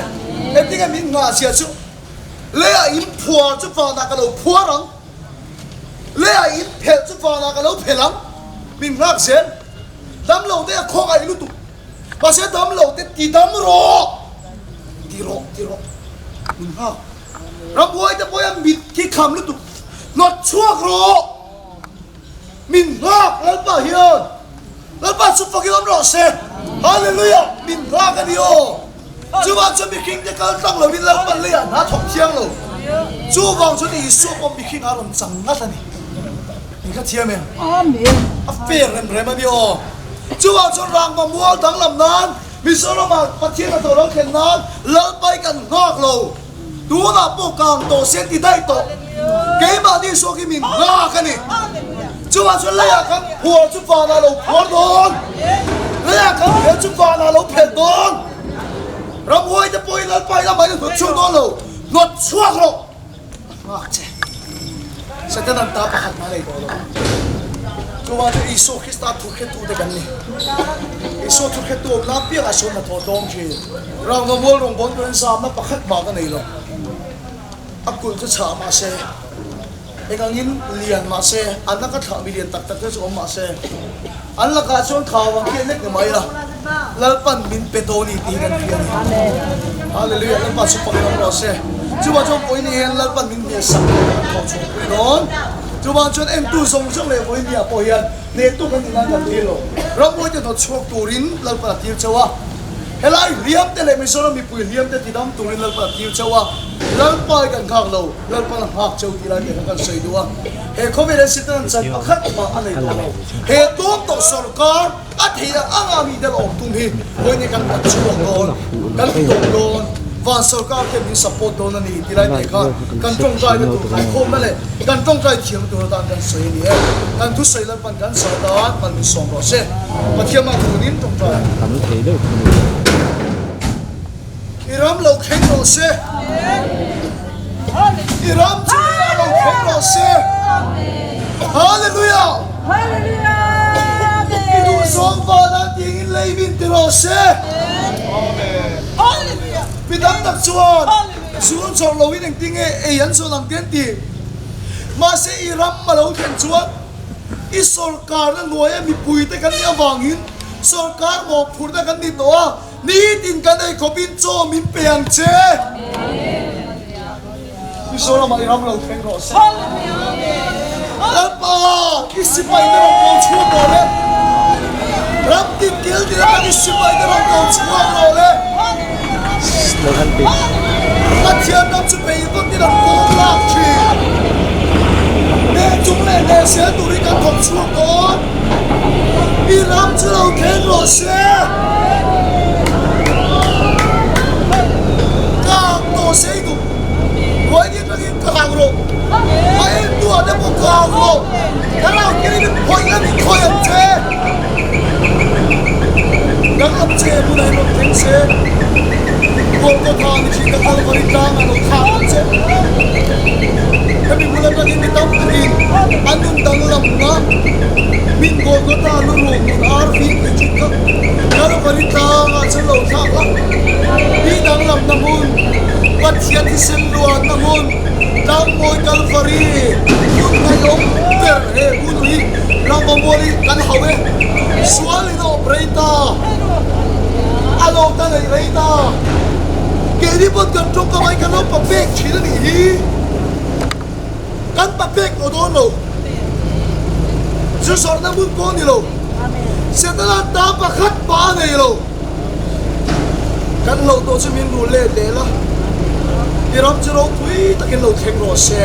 S4: Engtinge min nghah zia chu leiah in phuar chu vanah ka lo phuar ang. Leiah in phelh chu vanah ka lo phelh ang. Min nghak zel. Damlo te a khawngaih lutuk. Mahse damlo te ti dam rawh, ti rawh, ti rawh. Min nghak. Ramhuai te pawh hian mit khi kham lutuk. Hnawt chhuak rawh. Min nghak Lalpa hian. Lalpa chu fakin awm rawh se. Hallelujah! Min nghak a ni aw. Chuvang chuan mihring te kal tlang lovin Lalpa leiah hna thawk thiang lo. Chuvang chuan Isua pawh mihring a rawn chang ngat a ni. In kha thiam em? Amen. A fair rem rem a ni aw. Chuvang chuan rangva mual danglam nan Mizoramah Pathian hnathawh lo thlen nan Lalpai kan nghak lo. Tunah pawh kang tawh se ti daih tawh. Keimahni zawk hi min nghak a ni. Chuvang chuan leiah kan phuar chu vanah lo phuar dawn. Leiah kan phel chu vanah lo phel dawn. Ramhuai te pawhin Lalpai lamah in hnawt chhuak dawn lo. Hnawt chhuak rawh. A nghak che. Satan an ta pakhat mah nei tawh lo. Chuvang chu Isua Krista thu hretute kan ni. Isua thu hretu awm la piangah sawn hnathawh tlawm thin. Rangva mual rawngbâwl turin zamna pakhat mah ka nei lo. A kulh chu chhah mah se, eng angin lian mah se, an laka thlah mi lian tak tak te chu awm mah se, an lakah chuan thau ang khi a lek ni mai la, Lalpan min pe dawn i tih hi kan hria a ni. Hallelujah! Lalpa chu pakin awm rawh se. Chuvang chuan vawiin hian Lalpan min hmel sak leh kan thawh chhuah pui dawn. Chuvang chuan entu zawng zawng leh vawiin ni ah pawh hian hnehtu kan ni nan kan thil lo. Rambuai te hnawt chhuak turin Lalpan a tir chauh a. Helai hliam te leh Mizoram mipui hliam te tidam turin Lalpa a tir chauh a, Lalpa hi kan nghak lo, Lalpan a nghak chauh tih lai te kha kan sawi duh a. He khawvel hian Satan an chan pakhat mah a nei tawh lo. He tlawm tawh sorkar a theih ang anga mi tel awm tum hi vawiin kan kan chhuak dawn, kan ti tawp dawn, van sorkar khian min support dawn a ni tih lai te kha kan tawngtaina tur khaikhawmna leh kan tawngtai thiamna tur atan kan sawi a ni e. Kan thusawi Lalpan kan sa atan mal min sawm rawh se. Pathian mah thunin tawngtai.
S5: Tam thei deuh thung.
S4: I ram lo thleng rawh se. I ram chu leiah lo thleng rawh se. Hallelujah. I duhzawng vanah tingin lei min ti rawh se. Mi tam tak chuan zun chawrh loin engtinge ei an zawn ang te an ti. Mahse i ram a lo thlen chuan i sawrkarna hnuaia mipuite kan nih avangin sawrkar mawhphurhna kan ni tawh a, nitin kan ei khawpin chaw min pe ang che. Mizoramah i ram lo thleng rawh se. Lalpa, i sipaite rawn ko chhuak rawh le. Ram tin kil tin atangin sipai te rawn ko chhuak rawh le. Pathian ram chu bei vakin an pawm lak thin. Hneh chung leh hneh zel turin kan thawk chhuak dawn. I ram chu lo thleng rawh se. Kang tawh se i duh. Ruaini atangin kang rawh. A en duah te pawh kang rawh. Thlarau thirin in khawih la min khawih ang che. Danglam che hmunah in rawn thleng se. Golgotha ni thin ka Kalvari tlangah lo thlak ang che. Hemi bul atangin mi tam takin an nun danglamna min Golgotha lu ruh hmun RV tih thin kha Kalvari tlangah chuan lo thlak la. Mi danglamna hmun, Pathian thisen luanna hmun, Tlangmawi Kalvari hmun ngaihawm ber he hun hi Ramvamual hi kan hauh e. Sual in a awp rei ta, a lo ta neih rei ta. Keini pawn kan tawngkam aiin kan lo pa pek thin a nih hi. Kan pa pek tawh dawn lo. Zu zawrhna hmun pawh a ni lo. Setana ta pakhat pa a nei lo. Kan hlauh tawh chu min rul let leh la, i ram chu ropui takin lo thleng rawh se.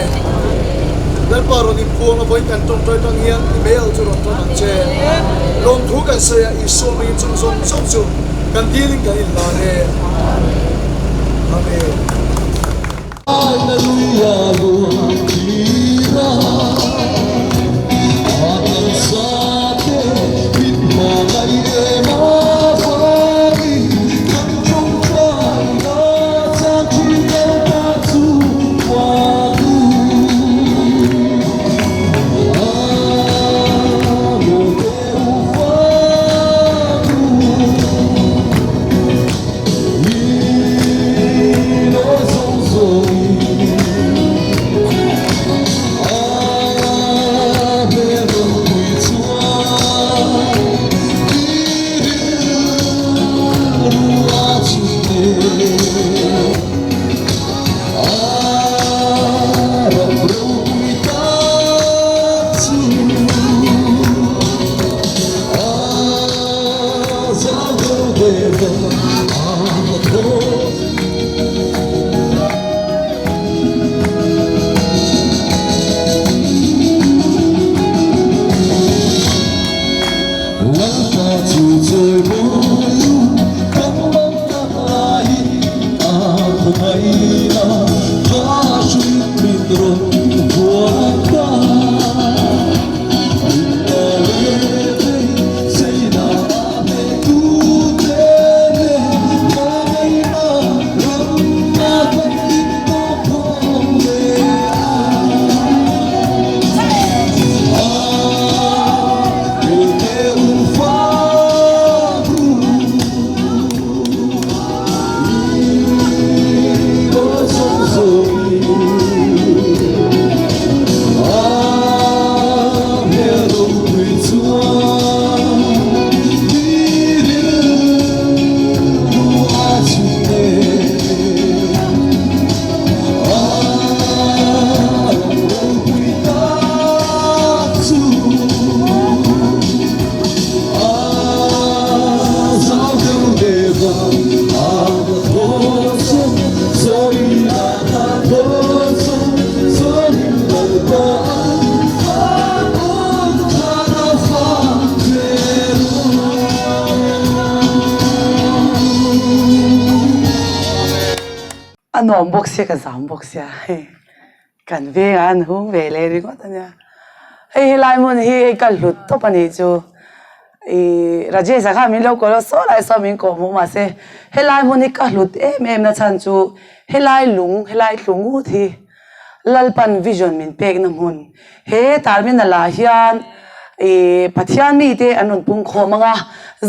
S4: Lalpa rawn inphuang a vawiin kan tawngtai tang hian i meialh chu rawn tawn ang che. Lawmthu kan sawi a, Isua hmingin chung zawng zawng chu kan dilin kan inhlan e. Amen.
S3: A nuam bawk sia ka zam bawk sia hei kan vengah an hung ve leh ringawt a nia hei helai hmun hi hei ka hlut tawp a nih chu ih Rajesh-a khan min lo call a saw lai saw min kawh hmuh mahse helai hmun hi ka hlut em em na chhan chu helai lung helai tlu ngut hi Lalpan vision min pekna hmun he terminal ah hian ih Pathian mite an rawn pung khawm ang a,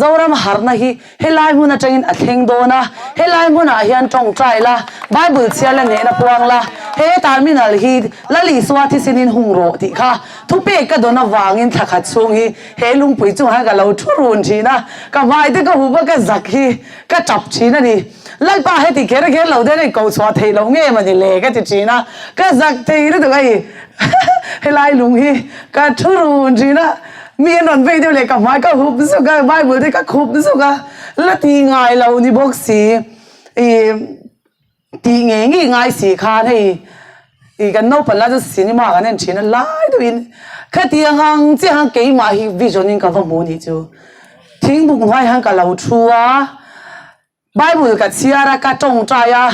S3: Zoram harhna hi helai hmun atangin a thleng dawn a, helai hmunah hian tawngtai la, Bible chhiar la nehna puang la, he terminal hi Lal Isua thisinin hung rawh tih kha thupek ka dawn avangin thla khat chhung hi he lungpui chungah hian ka lo thu run thin a, ka hmai te ka hup a ka zak hi ka tap thin a ni. Lalpa heti kher kher lo deuh in ko chhuah theih loh nge mawni le ka ti thin a, ka zak thei lutuk a i helai lung hi ka thu run thin a. Mi an rawn vei deuh leh ka hmai ka hup zuk a, Bible te ka khup zuk a, la ti ngai lo ni bawk si. Ih tih ngei ngei ngai si khan hei ih kan naupang lai chuan cinema kan en thin a lai deuhin khatiang ang chiah khan keimah hi vision in ka va hmu nih chu. Thingbuk hnuai hian ka lo thu a. Bible ka chhiar a, ka tawngtai a,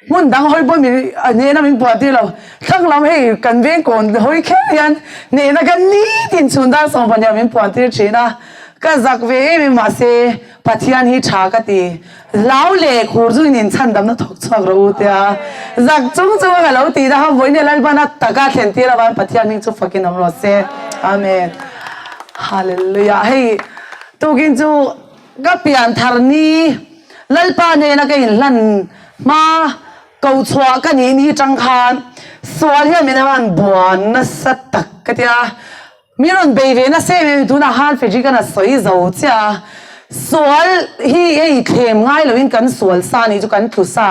S3: hmun dang hawi pawh min hnehna min puah tir lo. Thlang lam hei kan veng kawn hawi kher hian hnehna ka nitin chhun dar sawmpahnih ah min puan tir thin a, ka zak ve em em mahse Pathian hi tha ka ti. Hlau leh khur chu in inchhandamna thawk chhuak rawh u tia zak chung chung a ka lo tih na kha vawiin Lalpan a taka thlen tir avangin Pathian hming chu fakin awm rawh se. Amen. Hallelujah. Hei tukin chu. Ka pian thar ni, Lalpa hnena ka inhlan hma ko chhuah ka nih ni tang khan sual hian min han buan nasa tak ka ti a, min rawn bei ve nasa em em tunah khan Frederick-a'n a sawi zo chiah a, sual hi hei thlem ngai loin kan sual sa nih chu kan tlu sa,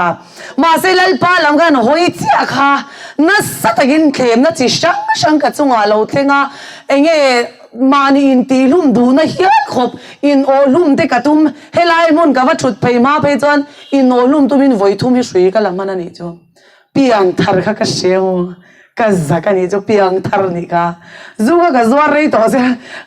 S3: mahse Lalpa lam khan hawi chiah kha nasa takin thlemna chi hrang hrang ka chungah lo thleng a, enge Mahni intihhlum duhna hial khawp inawhhlum te ka tum, helai hmun ka va thut phei hma phei chuan inawhhlum tumin vawi thum hi hrui ka la hman a nih chu. Piang thar kha ka hre maw? Ka zak a nih chu piang thar nih kha. Zu kha ka zuar rei tawh sia,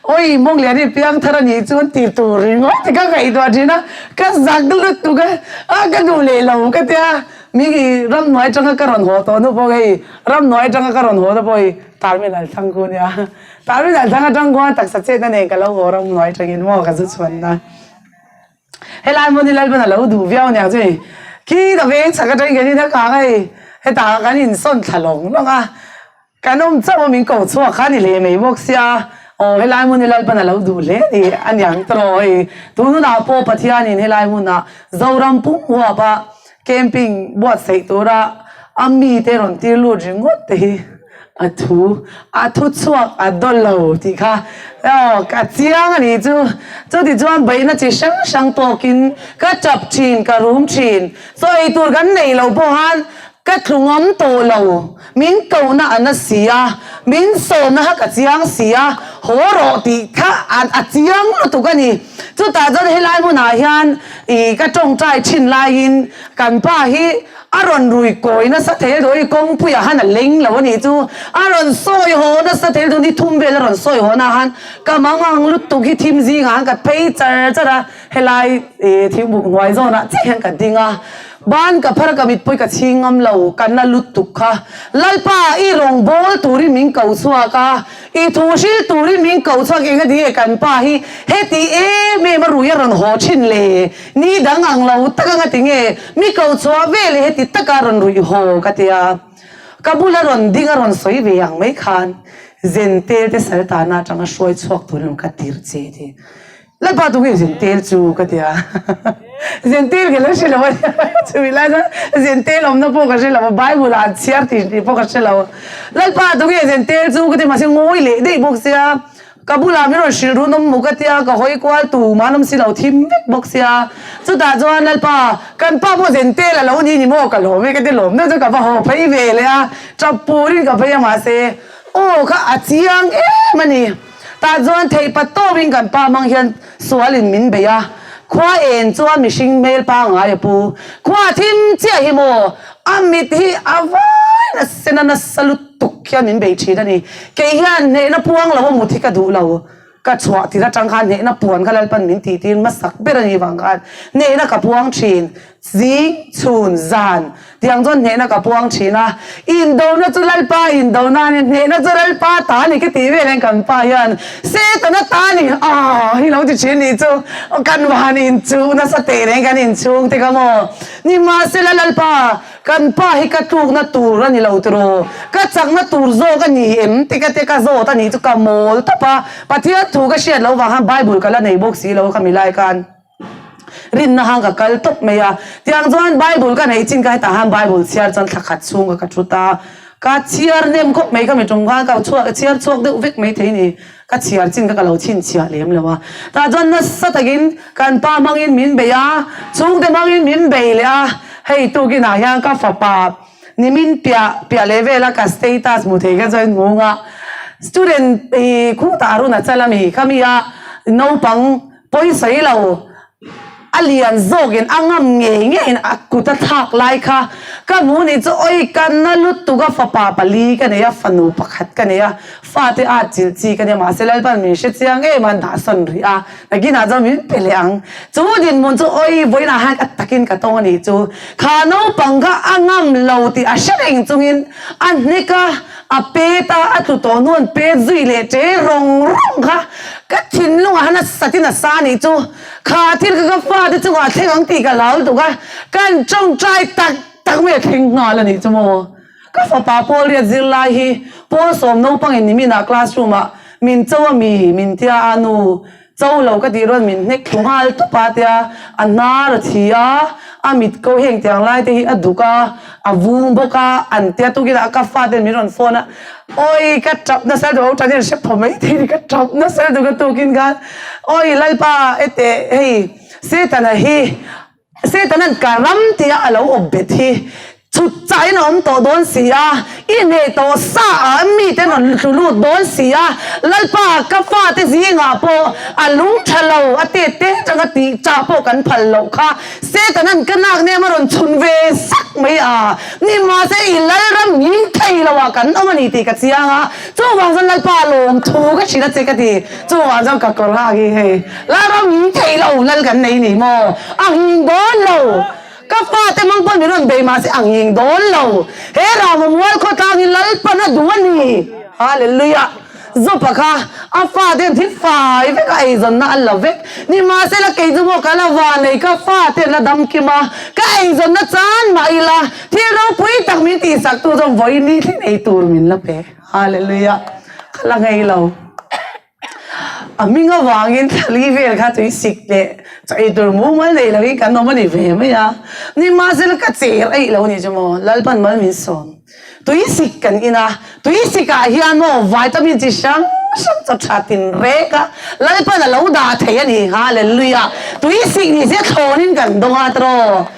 S3: awi Mawnglian hi piang thar a nih chuan ti tur ringawt ka ngaihtuah thin a, ka zak lutuk a, a ka duh leh lo ka tia, mi ramhnuai atanga ka rawn haw tawh hnu pawh hei ramhnuai atanga ka rawn haw na pawh hei terminal thlang khu nia. Tah rin thlang atang khuan taksa chetna nen ka lo haw ram hnuai atangin maw ka zu chhuan a. Helai hmun hi Lalpan a lo duh viau aniang chu hei khi ta veng chhak atangin kan in a kang a hei hetah kan insawn thla lawng lawng a, kan awm chauh a min ko chhuak kha a ni hle mai bawk sia aw helai hmun hi Lalpan a lo duh hle a ni aniang tawh hei tun hunah pawh Pathianin helai hmunah Zoram pum huap a Camping buatsaih tura a mite rawn tir lut ringawt te hi a thu a thu chhuak a daw lo tih kha aw ka chiang a nih chu. Chuti chuan beihna chi hrang hrang tawkin ka tap thin ka rum thin. Chaw ei tur kan neih loh pawh khan ka tlu ngam tawh lo. Min kohna a na si a, min sawmna kha ka chiang si a, haw rawh tih kha a chiang lutuk a ni. Chutah chuan helai hmunah hian ih ka tawngtai thin laiin kan pa hi a rawn rui kawi nasa thei a dawi kawngpuiah khan a leng lo a nih chu. A rawn sawi haw nasa thei a dawi ni thum vel a rawn sawi haw na khan ka mangang lutuk hi thim zingah khan ka phei char char a, helai ih thingbuk hnuai zawnah chiah hian ka ding a. Ban ka phar ka mitpui ka chhing ngam lo, ka na lutuk kha. Lalpa i rawngbâwl turin min ko chhuak a, i thu hril turin min ko chhuak eng a ti nge kan pa hi heti em em a rui a rawn haw thin le, ni dang ang lo tak ang a ti nge mi ko chhuah ve leh heti taka rawn ruih haw ka ti a. Ka bula rawn ding a rawn sawi ve ang mai khan Zentel te saltana atanga hruai chhuak turin rawn ka tir che ti. Lalpa tu nge Zentel chu ka ti a, Zentel ka la hre lo a chumi lai chuan Zentel awmna pawh ka hre lo a, Bible ah an chhiar tih tih pawh ka hre lo. Lalpa tu nge Zentel chu ka ti mahse ngawi leh daih bawk sia, ka bulah min rawn hrilh run awm maw ka ti a, ka hawi kual tumah an awm si lo thim vek bawk sia. Chutah chuan Lalpa kan pa pawh Zentel a lo ni ni maw ka lawm e ka ti lawm deuh chuan ka va haw phei ve leh a, tap purin ka phei a mahse aw kha a chiang em a ni. Tah chuan theih pat tawkin kan pa hmang hian sualin min bei a, khua en chuan mihring hmel pangngai a pu. Khua thim chiah hi maw a mit hi a vai nasa na nasa lutuk hian min bei thin a ni. Kei hian hnehna puang lo a mut hi ka duh lo. Ka chhuah tir atang khan hnehna puan kha Lalpan min tih tir hmasak ber a nih vang khan hnehna ka puang thin. Zing, chhun, zan tiang chuan hnehna ka puang thin a, indona chu Lalpa indona a ni, hnehna chu Lalpa ta a ni ka tih vel hian kan pa hian Setana ta a ni aw hi lo ti thin nih chu kan van inchuh nasa teh reng kan inchhung te kha maw nimahsela Lalpa kan pa hi ka tlukna tur a ni lo tiraw ka chakna tur zawk a ni em ti ka te ka zawt a nih chu ka mawl tawp a, Pathian thu ka hriat loh vang khan Bible ka la nei bawk si lo kha milai khan. Rinna hang ka kal tawp mai a, tiang chuan Bible ka neih chin ka hetah han Bible chhiar chuan thla khat chhung ka ka thu ta, ka chhiar nem khawp mai ka mi tum khan ka chhuak chhiar chhuak deuh vek mai thei ni, ka chhiar chin kha ka lo chhinchhiah lem lo a, tah chuan nasa takin kan pa hmangin min bei a, chhungte hmangin min bei leh a, hei tukinah hian ka fapa Nimin piah piah leh vela ka status hmu thei kha chuan nghung a. Student i khutah Arunachal ami kha mi a naupang pawisawi lo a lian zawkin a ngam ngei ngeiin a kut a thlak lai kha ka hmu nih chu awi ka na lutuk a fapa pali ka nei a fanu pakhat ka nei a fate a chilh chi ka nia mahse Lalpan min hre chiang em a dah sawn rih a nakinah chuan min pe leh ang chu dinhmun chu awi vawiinah hian ka takin ka tawng a nih chu kha naupang kha a ngam lo tih a hre reng chungin a hnek a a pet a a tlu tawh hnuan pet zui leh che rawng rawng kha ka thinlungah hian a satin a sa a nih chu. Kha thil kha ka fate chungah thleng ang tih ka hlau lutuk a, kan tawngtai tak tak mai a thleng nghal a nih chu maw. Ka fapa Paul riat zirlai hi Paul sawm naupangin niminah classroom ah min cho a mi min tia a nu cho lo ka tih rawn min hnek thlu nghal tawp a tia a hnar a thi a, a mit ko heng tiang lai te hi a duk a, a vung bawk a an tia tukin a ka faten min rawn phone a. Awi ka tap nasa duh tan hian hre pha mai thei ni ka tap nasa duh ka tukin khan awi Lalpa ete hei Setana hi Setanan ka ram tia a lo awp bet hi chhut chahin a awm tawh dawn si a i hneh tawh sa a mi te rawn tlu lut dawn si a Lalpa ka fate zingah pawh a lung tha lo a tet te atanga tih chah pawh kan phal loh kha Setanan ka nak nem a rawn chhun ve sak mai a, nimahse i Lalram hming thei lo ah kan awm a ni tih ka chiang a, chuvang chuan Lalpa lawmthu ka hrilh a che ka ti, chuvang chuan ka kawr nghak hi hei Lalram hming thei lo Lal kan nei ni maw? A nghing dawn lo, ka fate mang pawn min rawn bei mahse a nghing dawn lo, he Rama mual khawtlang hi Lalpan a duh a ni, Hallelujah. Zawpa kha a fate an thil fai vek a, eizawnna an la vek. Nimahsela kei chu maw ka la vanei ka fate an la dam kim a, ka eizawnna chan mah ila thil ropui tak min tihsak tu chuan vawi ni thleng ei tur min la pe. Hallelujah! Ka la ngei lo. A hming avangin thlali vel kha tui sik leh chaw ei tur mumal nei lovin kan awm a ni ve mai a. Nimahsela ka cher eih lo a ni chu maw, Lalpan mal min sawm. Tuisik kan in a, tuisik ah hian maw vitamin chi hrang hrang chaw tha tin rek a, Lalpan a lo dah thei a ni, Hallelujah! Tuisik ni se thlawnin kan dawng a tiraw?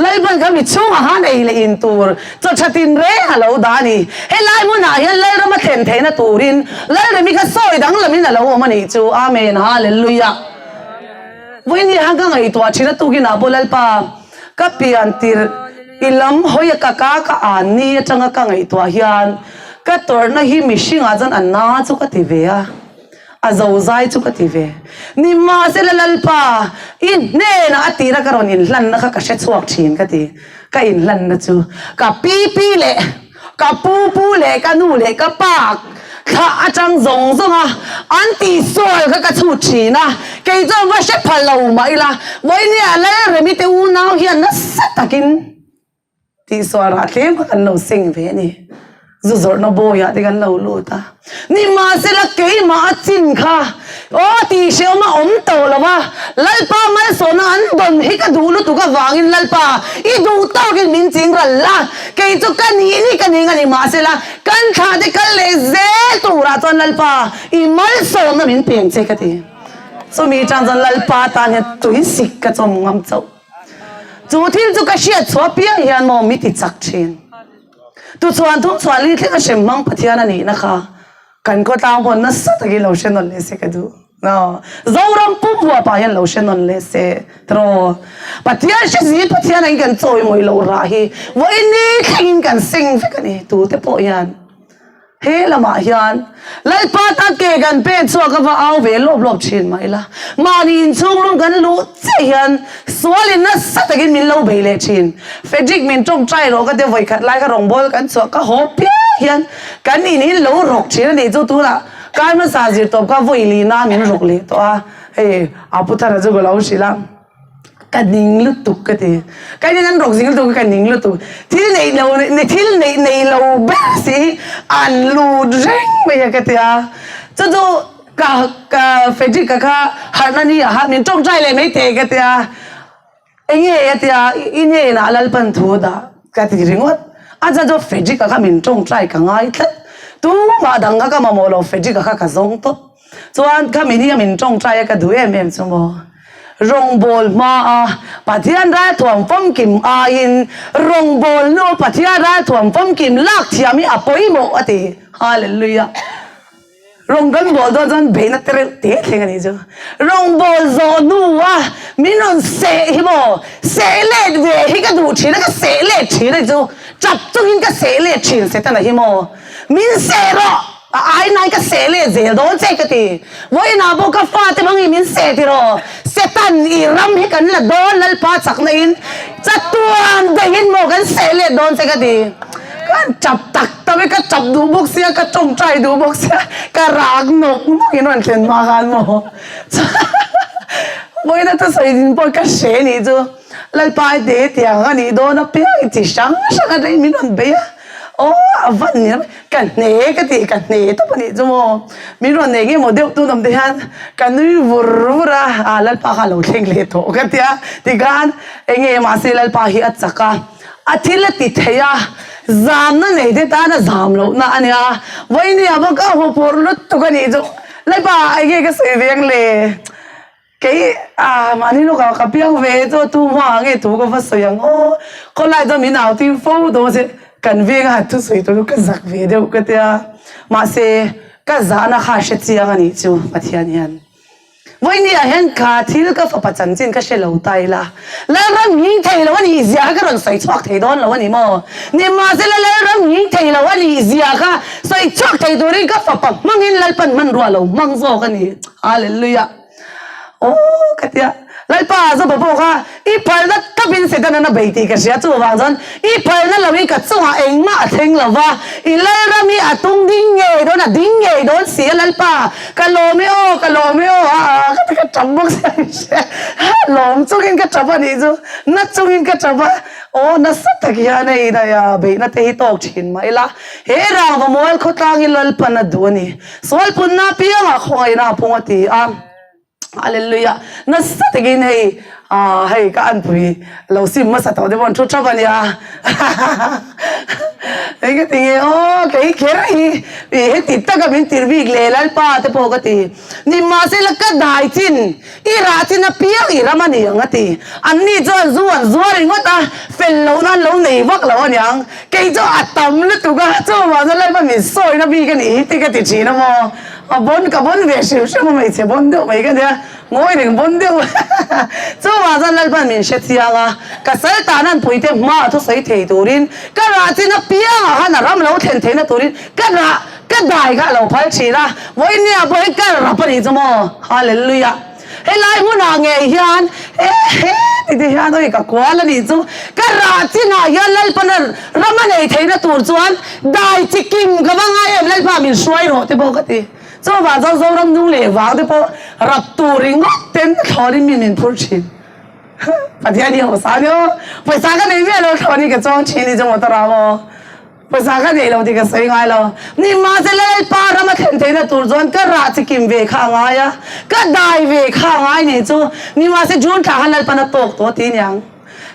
S3: Lalpan kha mi chhungah khan ei leh in tur chaw tha tin reng a lo dah a ni. Helai hmunah hian Lalram a thlen theihna turin Lalremi kha sawi danglamin a lo awm a nih chu, Amen, Hallelujah! Vawiin hian ka ngaihtuah thin a tukinah pawh Lalpa ka pian tirh I lam hawi a ka ka ka an ni atanga ka ngaihtuah hian ka tawrhna hi mihringah chuan a na chu ka ti ve a, a zozai chu ka ti ve. Nimahsela Lalpa, i hnenah a tira ka rawn inhlanna kha ka hre chhuak thin ka ti. Ka inhlanna chu ka pi pi leh ka pu pu leh ka nu leh ka pa thlah atang zawng zawng a an tihsual kha ka chhut thin a, kei chuan va hre pha lo mah ila vawinia Lalremi te unau hian nasa takin tihsual rah tlem kha kan lo seng ve a ni. Zu zawrhna bawiah te kan lo lut a, nimahsela keimah a chin kha aw tih hrehawm a awm tawh lo va, Lalpa malsawmna an dawn hi ka duh lutuk avangin Lalpa i duh tawkin min ching ral la, kei chu ka nih ni ka ning a ni mahsela kan thlah te kal leh zel turah chuan Lalpa i malsawmna min peng che ka ti. Chumi tan chuan Lalpa tan hian tuisik ka chawm ngam chauh. Chu thil chu ka hriat chhuah piang hian maw mi ti chak thin. Tuchhuan thum chhuah li thleng a hrem hmang Pathian a nihna kha kan khawtlang pawn nasa takin lo hre nawn leh se ka duh. Zoram pum huapah hian lo hre nawn leh se tiraw. Pathian hre zi Pathian angin kan chawimawi loh rah hi vawiin ni thlengin kan seng vek a ni tute pawh hian. He lamah hian Lalpa tan ke kan pen chhuak a va au ve lawp lawp thin mah ila, mahni inchhung rawng kan luh chiah hian sualin nasa takin min lo bei leh thin. Frederick min tawngtai rawh ka tia vawikhat lai kha rawngbâwl kan chhuah ka haw piang hian kan in hi lo rawk thin a nih chu tunah kar hmasa zirtawp kha vawi lina min rawk leh tawh a, hei a pu thara chu ka lo hrilh a. Ka ning lutuk ka ti. Ka in an rawk zing lutuk ka ning lutuk. Thil neih lo thil neih nei lo ber si hi an lut reng mai a ka ti a. Chu chu ka ka Frederick ka kha harhna ni ah min tawngtai leh mai teh ka ti a. Enge a ti a i hnenah Lalpan thu dah ka ti ringawt. A chuan chu Frederick a kha min tawngtai ka ngai tlat. Tumah dang kha ka mamawh lo Frederick a kha ka zawng tawp. Chuan khami ni a min tawngtai a ka duh em em chu maw. Rawngbâwl hmaa Pathian ralthuam famkim aiin rawngbâwl hnua Pathian ralthuam famkim lak thiam hi a pawimawh a ti. Hallelujah! Rawng kan bawl dawn chuan beihna te reuh te thleng a nih chu. Rawngbawl zawh hnua min rawn seh hi maw, seh let ve hi ka duh thin a, ka seh let thin a nih chu. Tap chungin ka seh let thin Setana hi maw, min seh rawh, a ai nai ka seh let zel dawn che ka ti. Vawiinah pawh ka fate hmangin min seh tiraw, Setan i ram hi kan la dawn Lalpa chakna in chatuan daihin maw kan seh let dawn che ka ti. Ka tap tak tak e, ka tap duh bawk sia, ka tawngtai duh bawk sia, ka rak nawk nawk in rawn thlen hma khan maw. Vawiina thusawi din pawh ka hre nih chu Lalpa i te tiang a nih dawn apiang i chi hrang hrang atangin min rawn bei a, aw a van ni ram ka hne ka ti ka hne tawp a nih chu maw. Min rawn nei nge maw deuh tun awm te hian ka nui vur vur a, ah Lalpa kha a lo thleng leh tawh ka tia tikhan enge mahse Lalpa hi a chak a. A thil a ti thei a, zamna nei te tan a zam lohna a nia. Vawinia pawh ka huphurh lutuk a nih chu. Lalpa enge ka sawi ve ang le? Kei ah mahni lawkah ka piang ve chu tu hma nge tu ka va sawi ang aw. Khawlai chuan min au tir fo dawn se kan venga han thusawi tur chu ka zak ve deuh ka tia. Mahse ka zahna kha a hre chiang a nih chu Pathian hian. Vawinia hian ka thil ka fapa chanchin ka hre lo ta ila, Lalram nghing thei lo a nih zia kha ka rawn sawi chhuak thei dawn lo a ni maw? Nimahsela Lalram nghing thei lo a nih zia kha sawi chhuak thei turin ka fapa hmangin Lalpan hmanrua lo hmang zawk a ni. Hallelujah! Aw ka tia, Lalpa Zopa pawh kha i phalna tawpin Setana na bei tih ka hria, chuvang chuan I phalna lo hi ka chungah engmah a thleng lo va, i Lalram hi a tung ding ngei dawn, a ding ngei dawn si a Lalpa, ka lawm e aw, ka lawm e aw, aa ka ti ka tap bawk sia i hria, lawm chungin ka tap a nih chu, na chungin ka tap a, aw nasa tak hian hei daih a beihna te hi tawk thin mah ila, he rangva mual khawtlang hi Lalpan a duh a ni, sualpunna apiangah khawngaihna a pung a ti a. Hallelujah. Nasa takin hei ah hei ka anpui lo sim hmasa tawh te pawh an thu thap ania. Hei ka ti nge aw kei kher hi i heti taka min tir bik leh Lalpa te pawh ka ti. Nimahsela ka dai chin i rah chin apiang i ram a ni ang a ti. Anni chuan zu an zuar ringawt a, fel lohna an lo nei vak lo aniang. Kei chu a tam lutuk a, chuvang chuan Lalpa min sawina bik a nih hi te ka ti thin a maw. A bon ka bon ve hrim hrim a hmeichhe bon deuh mai ka nia, ngawi reng bon deuh chuvang chuan Lalpan min hre chiang a, ka sal tan an puite hma a thusawi thei turin ka rah chin apiangah khan a ram lo thlen theihna turin ka rah ka dai kha a lo phal thin a, vawinia pawh hi ka rap a nih chu maw, Hallelujah. Helai hmunah ngei hian he he ti te hian awi ka kual a nih chu, ka rah chinah hian Lalpana ram a nei theihna tur chuan dai chi kim ka va ngai em Lalpa min hruai rawh te pawh ka ti. Chuvang chuan Zoram nung leh vang te pawh rap tur ringawt ten thlawnin mi min phur thin. Pathian hi hausa ania aw, pawisa ka nei miah lo thlawnin ka chuang thin hi chu motor ah maw. Pawisa ka nei lo tih ka sawi ngai lo. Nimahse Lalpa ram a thlen theihna tur chuan ka rah chi kim ve kha a ngai a, ka dai ve kha a ngai nih chu. Nimahse June thla khan Lalpan a tawk tawh ti niang.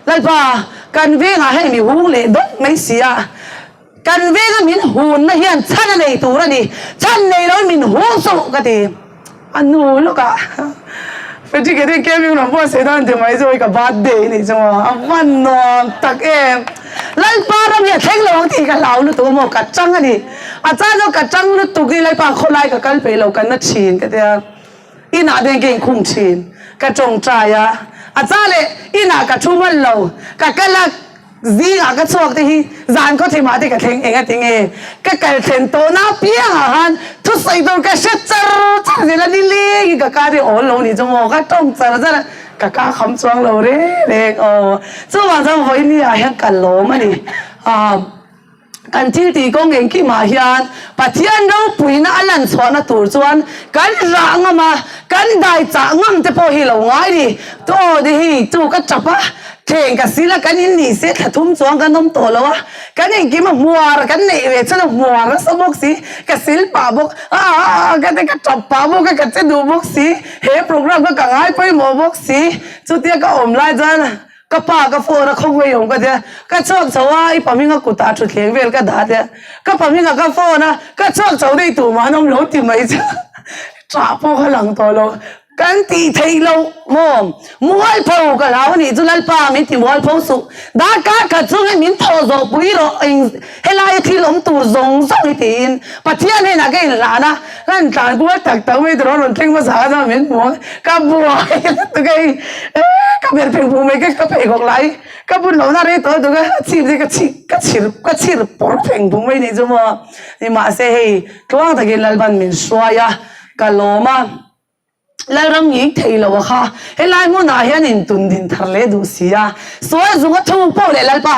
S3: Lalpa, kan vengah hei mi hung leh dawt mai si a, kan venga min hunna hian chhan a nei tur a ni, chhan nei loin min hung suh ka ti. A nu lawkah Frederick hian Kevin rawn pawh sawi dawn ti mai chu ka birthday nih chu maw a van nuam tak em. Lalpa ram hi a thleng lo ang tih ka hlau lutuk a maw ka chang a ni. A chan chu ka chang lutuk hi Lalpa khawlai ka kal peih lo ka na thin ka tia inah te hian ka inkhung thin ka tawngtai a a cha leh inah ka thu hman lo ka kal a Zingah ka chhuak te hi zan khaw thimah te ka thleng eng a ti nge? Ka kal thlen tawhna apiangah khan thusawi tur ka hre char char zel a, nilengin ka ka te awl lo nih chu maw ka tawng char char a, ka ka kham chuang lo reng reng aw. Chuvang chuan vawiin ah hian ka lawm a ni. Aaa. Kan thil tih kawng engkimah hian Pathian ropuina a lan chhuahna tur chuan kan rah ngam a, kan dai chah ngam te pawh hi lo ngai ni. Aw ni hi chu ka tap a, thleng ka sil a, kan in ni se thla thum chuang kan awm tawh lo a, kan engkim a hmuar kan neih ve chuan a hmuar nasa bawk si, ka sil pah bawk a, a ka te ka tap pah bawk a, ka che duh bawk si, he program kha ka ngai pawimawh bawk si, chutia ka awm lai chuan Ka pa ka phone a khawngaih awm ka tia, ka chhuak chho a, i pahminga kutah thutthleng vel ka dah tia, ka pahminga ka phone a, ka chhuak chho daih tumah an awm lo ti mai chu ṭah pawh ka lang tawh lo. Kan tih theih loh maw? Mualpho ka hlau a nih chu Lalpa min ti mualpho suh. Darkar khat chungin min thawh zawh pui rawh eng helaia thil awm tur zawng zawng hi tiin Pathian hnenah ka inhlan a, kan tlan kual tak tak mai tawh rawn thleng hmasa kha chuan min hmu a, ka buai lutuk a hei eh ka ber phei hmuh mai ka pheikhawk lai ka bun lohna rei tawh lutuk a, a chhip te ka chhip ka chhir ka chhir pawr pheng phung mai nih chu maw. Nimahse hei tluang takin Lalpan min hruai a, ka lawm a. Lalram ngik thei lo a kha helai hmunah hian in tun din thar leh duh si a, sawi zung a thuk poh leh Lalpa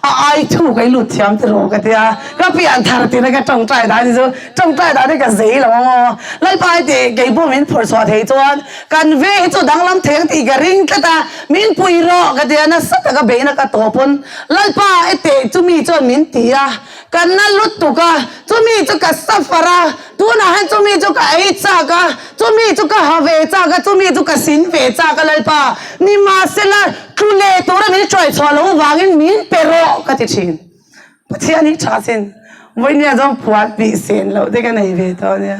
S3: a ai thuk a i lut thiam ti rawh ka ti a, ka pian thar tina ka tawngtai dan hi chu tawngtai dan hi ka zei lo ang aw. Lalpa hi tih kei pawh min phawrh chhuah thei chuan kan ve hi chu danglam thei ang tih ka ring tlat a, min pui rawh ka ti a, nasa taka beihna ka tawh pawn Lalpa i teh chumi chuan min ti a, ka na lutuk a, chumi chu ka suffer a, Tunah hian chumi chu ka ei chak a, chumi chu ka ha ve chak a, chumi chu ka sin ve chak a Lalpa, nimahsela tlu leh tura min hruai chhuah loh avangin min pe rawh ka ti thin. Pathian hi tha sin, vawinia chuan phuat bih sen loh te ka nei ve tawh ania,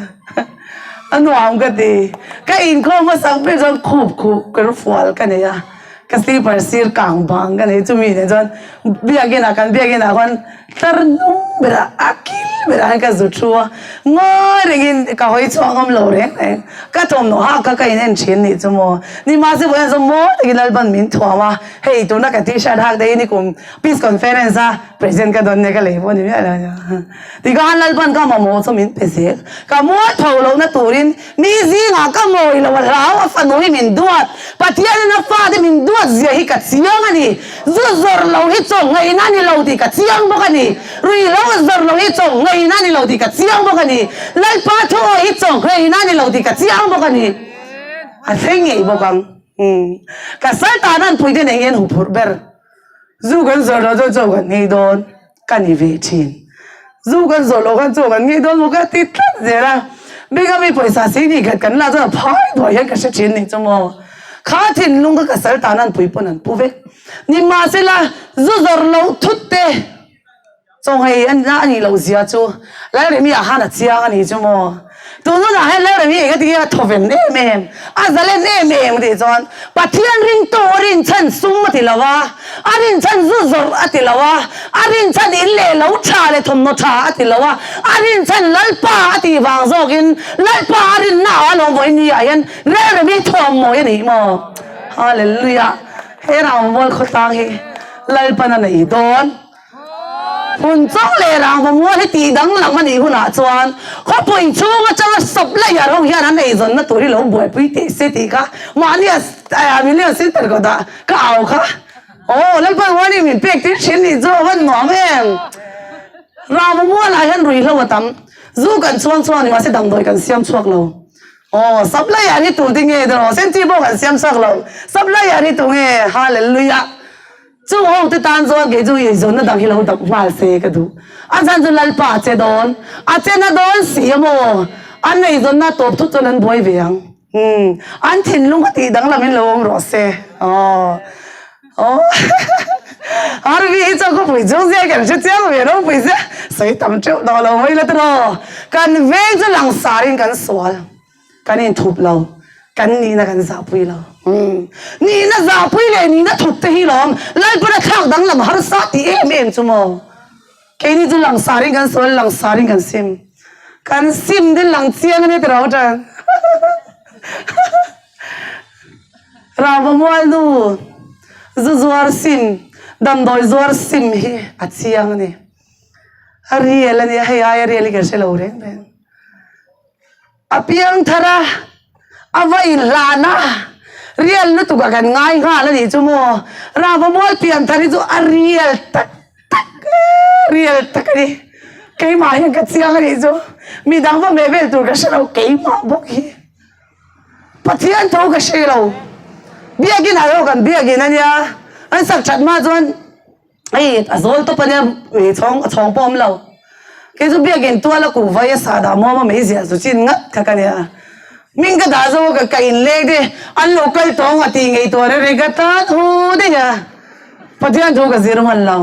S3: a nuam ka ti. Ka inkhawm hmasak ber chuan khup khup ka fual ka nei a, ka slipper sir kang bang ka nei chumi nen chuan biakinah kan biakinah khuan Tlar hnung berah a kil berah hian ka zu thu a, ngawi rengin ka hawi chhuak ngam lo reng reng. Ka thawmhnaw hak kha ka in en thin nih chu maw. Nimahse vawiin zawng mawi takin Lalpan min thuam a, hei tuna ka t-shirt hak te hi nikum Peace Conference a present ka dawn nia ka lei pawh ni miah lo ania. Tikhan Lalpan ka mamawh chu min pe zel. Ka mualpho lohna turin Mi zingah ka mawi lo a hlau, a fanu hi min duat. Pathianin a fate min duat zia hi ka chiang a ni. Zu zawrh lo hi chaw ngaihna a ni lo tih ka chiang bawk a ni. Ruihhlo zawrh lo hi chaw ngaihna a ni lo tih ka chiang bawk a ni. Lalpa thu awi hi chaw ngaihna a ni lo tih ka chiang bawk a ni. A thleng ngei bawk ang. Ka sal tan an puite nen hian huphurh ber. Zu kan zawrh loh chuan chaw kan ngei dawn ka ni ve thin. Zu kan zawrh loh khan chaw kan ngei dawn maw ka ti tlat zel a. Bika mi pawisa si ni khat kan lak chuan a phai duai hian ka hre thin nih chu maw. Kha thinlung kha ka sal tan an pui pawn an pu vek. Nimahsela zu zawrh loh thut te. Chawnghei a a nih loh zia chu Lalremi ah khan a chiang a nih chu maw? Tun hunah hian Lalremi eng ati nge a thawven em em, a zalen em em tih chuan Pathian ringtu a rinchhan sum a ti lo a, a rinchhan zu zawrh a ti lo a, a rinchhan in leh lo tha leh thawmhnaw tha a ti lo a, a rinchhan Lalpa a tih vang zawkin Lalpa a rinna ah alawm vawiin ni ah hian Lalremi thuam mawi a nih maw? Hallelujah! He Rammual khawtlang hi Lalpan a nei dawn. Hun chauh leh rangva mual hi tih danglam a nih hunah chuan khawpui chhung atanga supplier ho hian an eizawnna tur hi lo buaipui teh se tih kha mahni a million center kawt ah ka au kha aw Lalpan warning min pek tir thin nih chu a van nuam em. Rangva mualah hian ruihhlo a tam, zu kan chhuang chhuak ni mahse damdawi kan siam chhuak lo. Aw supplier hi tu tinge tiraw senchi pawh kan siam chhuak lo supplier hi tu nge hallelujah. Chung ho te tan chuan kei chu eizawnna dang hi lo dap nghal se ka duh. A chhan chu Lalpa a che dawn. A che na dawn si a maw? An eizawnna tawp thut chuan an buai ve ang. Umm. An thinlung kha tih danglam in lo awm rawh se. Aw. Aw. Harvey hi chuan khawpui chung zia kan hre chiang ve ropui sia. Sawi tam teuh tawh lo mai la tiraw. Kan veng chu langsar in kan sual. Kan inthup lo, kan nihna kan zahpui lo. Umm. Nihna zahpui leh nihna thup te hi lawm Lalpana thlak danglam harsa tih em em chu maw? Keini chu langsarin kan sawi a, langsarin kan sim. Kan sim te lang chiang ania tiraw tan. Rava mual nu zu zuar sim, damdawi zuar sim hi a chiang a ni. A real ania, hei aia real hi kan hre lo reng reng. A piang thar a, a va inhlan a, real lutuk a kan ngai nghal a nih chu maw? Rava mual pian thar hi chu a real tak tak real tak a ni. Keimah hian ka chiang a nih chu. Midang va meh vel tur ka hre lo, keimah bawk hi. Pathian tho ka hre lo. Biakin ah erawh kan biakin a nia, an sak that hma chuan Hei a zawl tawp ania ui chhawng a chhawng pawh awm lo. Kei chu biakin tual a kuhva i a sah dah muam a mei ziah chu chin ngat kha ka nia. Hming ka dah zo a ka ka in leng te an lo kal tawng a tih ngei tur a reng ka tan hu daih a. Pathian thu ka zir hman lo.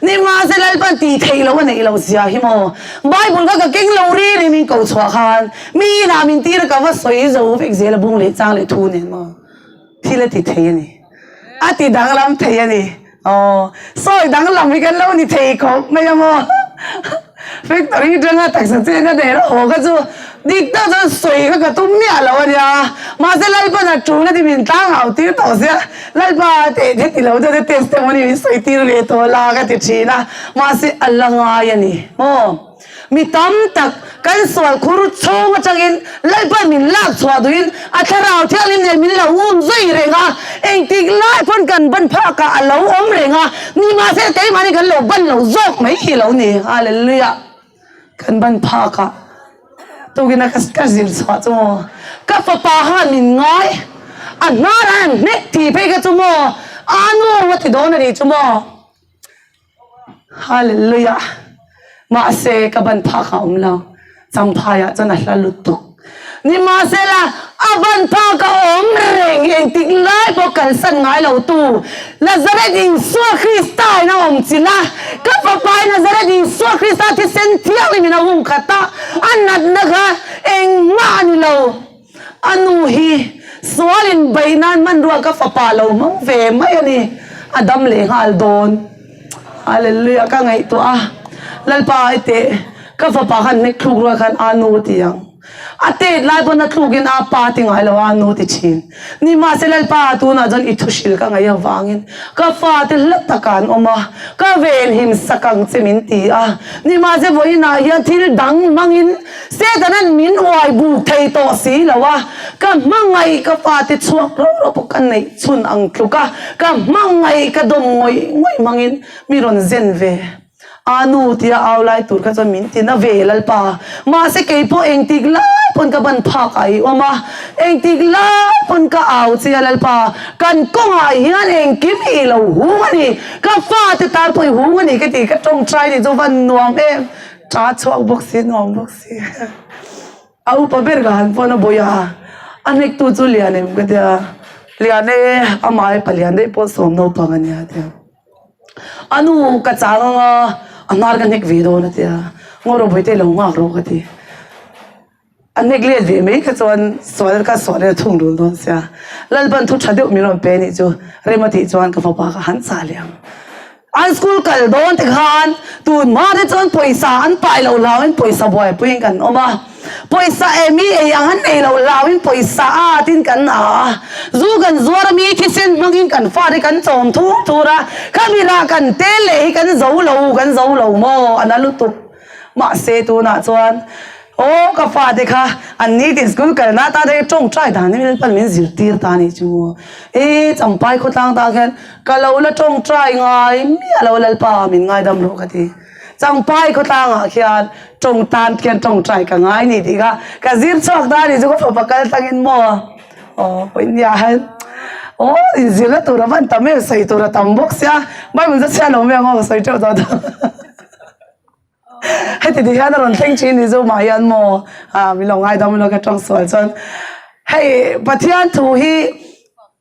S3: Nimahse Lalpan tih theih loh a neih loh zia hi maw? Bible kha ka keng lo ri ri min ko chhuah khan mi inah min tir a ka va sawi zo vek zel a bung leh chang leh thu nen maw? Thil a ti thei a ni. A ti danglam thei a ni. Aw, sawi danglam hi kan lo ni thei khawp mai a maw? Factory atanga taksa chenna nen a haw kha chu dik tak chuan sawi kha ka tum miah lo a nia. Mahse Lalpan a tul a ti min tlang au tir tawh sia, Lalpa teh te ti lo deuh te testimony min sawi tir ve tawh la ka ti thin a, mahse a la ngai a ni maw? Mi tam tak kan sual khur chhung atangin Lalpan min lak chhuah duhin a thlarau thianghlim nen min lo um zui reng a, engtik lai pawn kan ban phakah a lo awm reng a, nimahse keimahni kan lo ban lo zawk mai hi lo ni. Hallelujah! Kan ban phakah tukin a ka zir chhuah chu maw ka fapa khan min ngai a hnarah an hnek tih phei kha chu maw a nu a ti dawn a nih chu maw. Hallelujah! Mahse, ka ban phak a awm lo. Champhaiah chuan a hla lutuk. Nimahsela, a ban phak a awm reng engtik lai pawh kalsan ngai lo tu Nazareth Isua Krista in a awm chilh a. Ka fapa in Nazareth Isua Krista thisen thianghlim in a hung khat a, a natna kha engmah a ni lo. A nu hi sual in beih nan hmanrua ka fapa lo hmang ve mai a ni, a dam leh nghal dawn. Hallelujah ka ngaihtuah a, Lalpa ai teh ka fapa khan hnek thluk rual khan a nu a ti ang. A tet lai pawn a thluk in a pa ti ngai lo a nu ti thin. Nimahse Lalpa tunah chuan i thuhrilh ka ngaih avangin ka fate hla takah an awm a, ka venhim sak ang che min ti a. Nimahse vawiinah hian thil dang hmangin Setanan min uai buk thei tawh si lo a, ka hmangaih ka fate chhuak rau rau pawh ka neih chhun ang tluk a, ka hmangaih ka dawm ngawih ngawih hmangin mi rawn zen ve. A nu tia au lai tur kha chuan min ti na ve Lalpa, mahse kei pawh engtik lai pawn ka ban phak ah i awm a, engtik lai pawn ka au che a Lalpa, kan kawngah hian engkim i lo hung a ni, ka fate tan pawh i hung a ni ka ti, ka tawngtai ni chu van nuam em. Tha chhuak bawk si, nuam bawk si. A upa ber ka han phone a bawi a, a hnektu chu lian em ka tia, lian e, amah hi palian daih pawh sawm naupang a nia a tia. A nu ka chang ang a, a hnar ka hnek ve dawn a tia, ngaw rawh bawihte lo nghak rawh ka ti. A hnek let ve mai kha chuan sual ka sual in a thung dul dawn sia. Lalpan thu tha deuh min rawn pe anih chu rem a tih chuan ka fapa ka han chah leh ang. An school kal dawn te khan tun hma te chuan pawisa an pai lo hlau in pawisa buaipui in kan awm a. Pawisa eh mi ei ang an nei lo hlau in pawisa at in kan ha a. Zu kan zuar a mi thisen hmang in kan fate kan chawm thur thur a. Khami rah kan tel leh hi kan zo lo kan zo lo maw a na lutuk. Mahse tunah chuan aw ka fate kha an nitin school kalna atan te tawngtai dan hi Lalpan min zirtir ta anih chu. E Champai khawtlang tan khian ka lo la tawngtai ngai miah lo Lalpa min ngaidam rawh ka ti. Champai khawtlangah khian tawng tan khian tawngtai ka ngai ni tih kha ka zir chhuak ta anih chu ka fapa kal tangin maw aw pawimawh hian aw inzirna tur a van tam em sawi tur a tam bawk sia Bible chu chhiat lo mai ang aw ka sawi teuh tawh dawn. Heti ti hian a rawn thleng thin ni chu mah hian maw ah min lo ngaidam emaw ka tawng sual chuan hei Pathian thu hi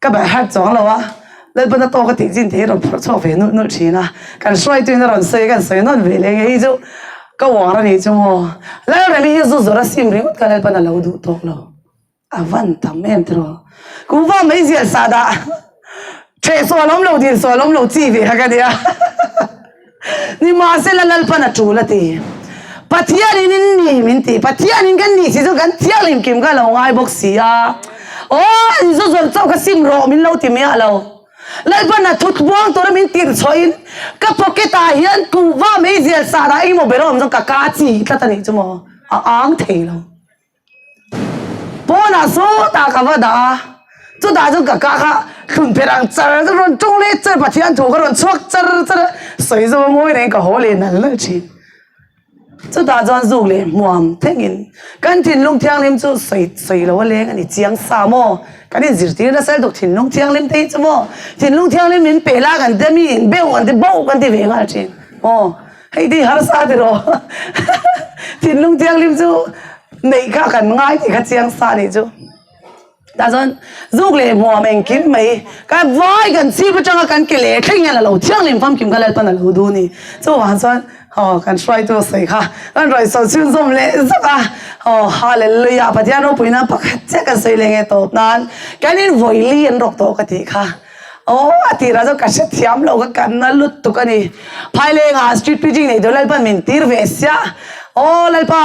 S3: ka by heart chuang lo a Lalpana tawk a tih chin te hi rawn phawrh chhuak ve nulh nulh thin a kan hruaituin a rawn sawi a kan sawi nawn ve leh nge hi chu ka uar a nih chu maw Lalremi hi zu zawrh a sim ringawt kha Lalpan a lo duh tawk lo. A van tam em tiraw? Kuhva mai zial sah dah ṭheh sual awm lo dil sual awm lo chi ve kha ka nia. Nimahsela Lalpan a ṭul a ti. Pathianin in ni min ti. Pathianin kan ni si chu kan thianghlim kim kha a lo ngai bawk si a. Aw in zu zawrh chauh kha sim rawh min lo ti miah lo. Lalpan a thut buang tura min tirh chhuahin ka pocket ah hian kuhva mai zial sah dah engemaw ber a awm chuan ka ka chi tlat a nih chu maw a ang thei lo. Pawnah sawtah ka va dah a, chutah chuan ka kah kha thlun pherh ang char char rawn tawng leh char Pathian thu kha rawn chhuak char char a, sawi zawm a mawi reng ka haw leh nal nal thin. Chutah chuan zuk leh hmuam thlengin kan thinlung thianghlim chu sawi sawi lo a leng a ni chiang sa maw? Kan inzirtir nasa lutuk thinlung thianghlim te hi chu maw? Thinlung thianghlim min pe la kan tia mi inbeuh kan ti bauh kan ti ve nghal thin maw? Hei ti harsa ti rawh. Thinlung thianghlim chu neih kha kan ngai tih kha chiang sa nih chu. Tah chuan zuk leh hmuam engkim mai kan vai kan chhip atanga kan ke leh thleng hian a lo thianghlim famkim kha Lalpan a lo duh a ni. Chuvang chuan aw kan hruaitu a sawi kha kan rawi sawi chhunzawm leh zak a, aw Hallelujah Pathian ropuina pakhat chiah kan sawi leh nge tawp nan kan in vawili an rawk tawh ka tih kha. Aw a tirah chuan ka hrethiam lo ka kanna lutuk a ni. Phailengah street preaching nei tur Lalpan min tir ve sia. Aw Lalpa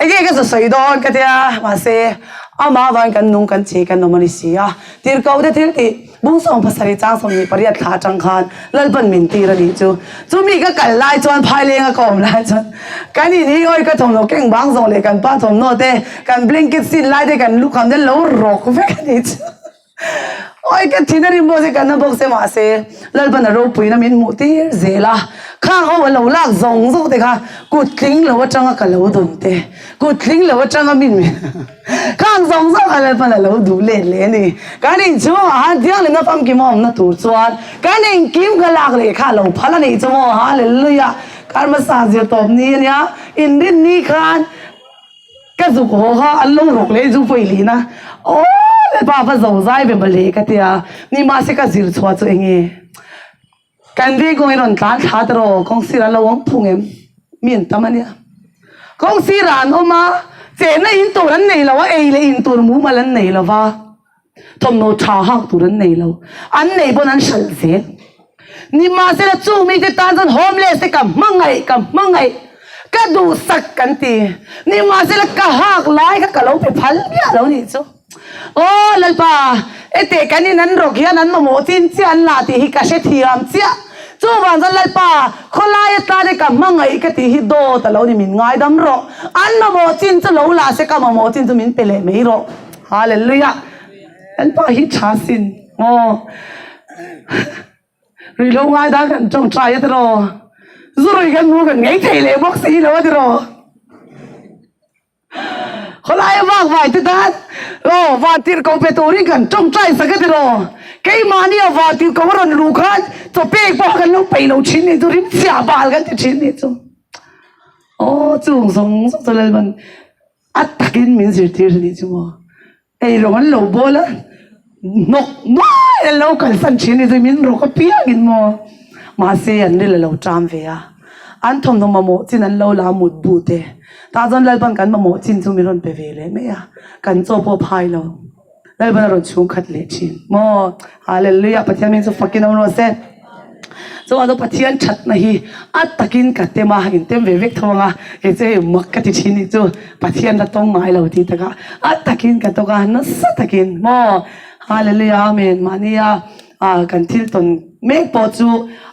S3: enge ka zu sawi dawn ka tia mahse amah avangin kan nung kan che kan awm a ni si a. Tirhkoh te thil tih bung 70 chang 28 thla atang khan Lalpan min tir a nih chu. Chumi ka kal lai chuan Phailenga ka awm lai chuan kan in hi awi ka thawmhnaw keng bang zawng leh kan pa thawmhnaw te kan blanket sin lai te kan lukham te lo rawk vek a nih chu. Awi ka thin a rim bawk se kan na bawk se mahse Lalpan a ropuina min hmuh tir zel a, khang ho a lo lak zawng zawng te kha kut tling lo atanga ka lo dawn te, kut tling lo atanga min khang zawng zawng kha Lalpan a lo duh let leh a ni. Kan inchhungah khan thianghlimna famkim a awmna tur chuan kan engkim kha lak leh kha a lo phal a nih chu maw Hallelujah kar hmasa zir tawp ni a nia inrinni khan Ka zuk haw kha an lo rawk leh zu pawi lin a, aw le pa va zo zai ve mawle ka ti a, ni mahse ka zir chhuah chu enge kan veng kawng in rawn tlan thla ta rawh kawng sirah an lo awm phung em mi an tam ania kawng sirah an awm a chenna in tur an nei lo a ei leh in tur mumal an nei lo va. Thawmhnaw tha hak tur an nei lo. An nei pawn an hralh zel. Nimahsela chu mite tan chuan homeless te ka hmangaih, ka hmangaih, ka duhsak kan ti. Nimahsela ka hak lai kha ka lo pe phal miah lo nih chu. Aw Lalpa, heteh kan in an rawk hian an mamawh chin chiah an lah tih hi ka hrethiam chiah. Chuvang chuan Lalpa, khawlai atan hi ka hmangaih ka tih hi dawt a lo ni min ngaidam rawh. An mamawh chin chu lo lah se ka mamawh chin chu min pe leh mai rawh. Hallelujah! Lalpa hi tha sin maw? Ruihhlo ngai dan kan tawngtai a tiraw? Zu rui kan hmu kan ngei thei leh bawk si lo a tiraw? Khawlai a vak vai te tan aw van tirh ko pe turin kan tawngtai sak a tiraw? Keimahni a van tirh ko a rawn luh khan chaw pek pawh kan lo peih lo thin nih chu rim chhia bal kan ti thin nih chu. Aw chung zawng zawng chu Lalpan A takin min zirtir a nih chu maw? Eirawng an lo bawl a, hnawk nuai an lo kalsan thin a ni chu min rawk apiangin maw? Mahse an ril a lo ṭam ve a, an thawmhnaw mamawh chin an lo la a mut bu te. Tah chuan Lalpan kan mamawh chin chu min rawn pe ve leh mai a, kan chaw pawh phai lo. Lalpan a rawn chhung khat leh thin maw? Hallelujah! Pathian hming chu fakin awm rawh se. Chuan chu Pathian thatna hi a takin ka tem a, in tem ve vek tho ang a, kei chu hei mak ka ti thin nih chu Pathian la tawng ngai lo tih takah a takin ka tawk a, nasa takin maw? Hallelujah! Amen! Mahnia kan thil tawn mek pawh chu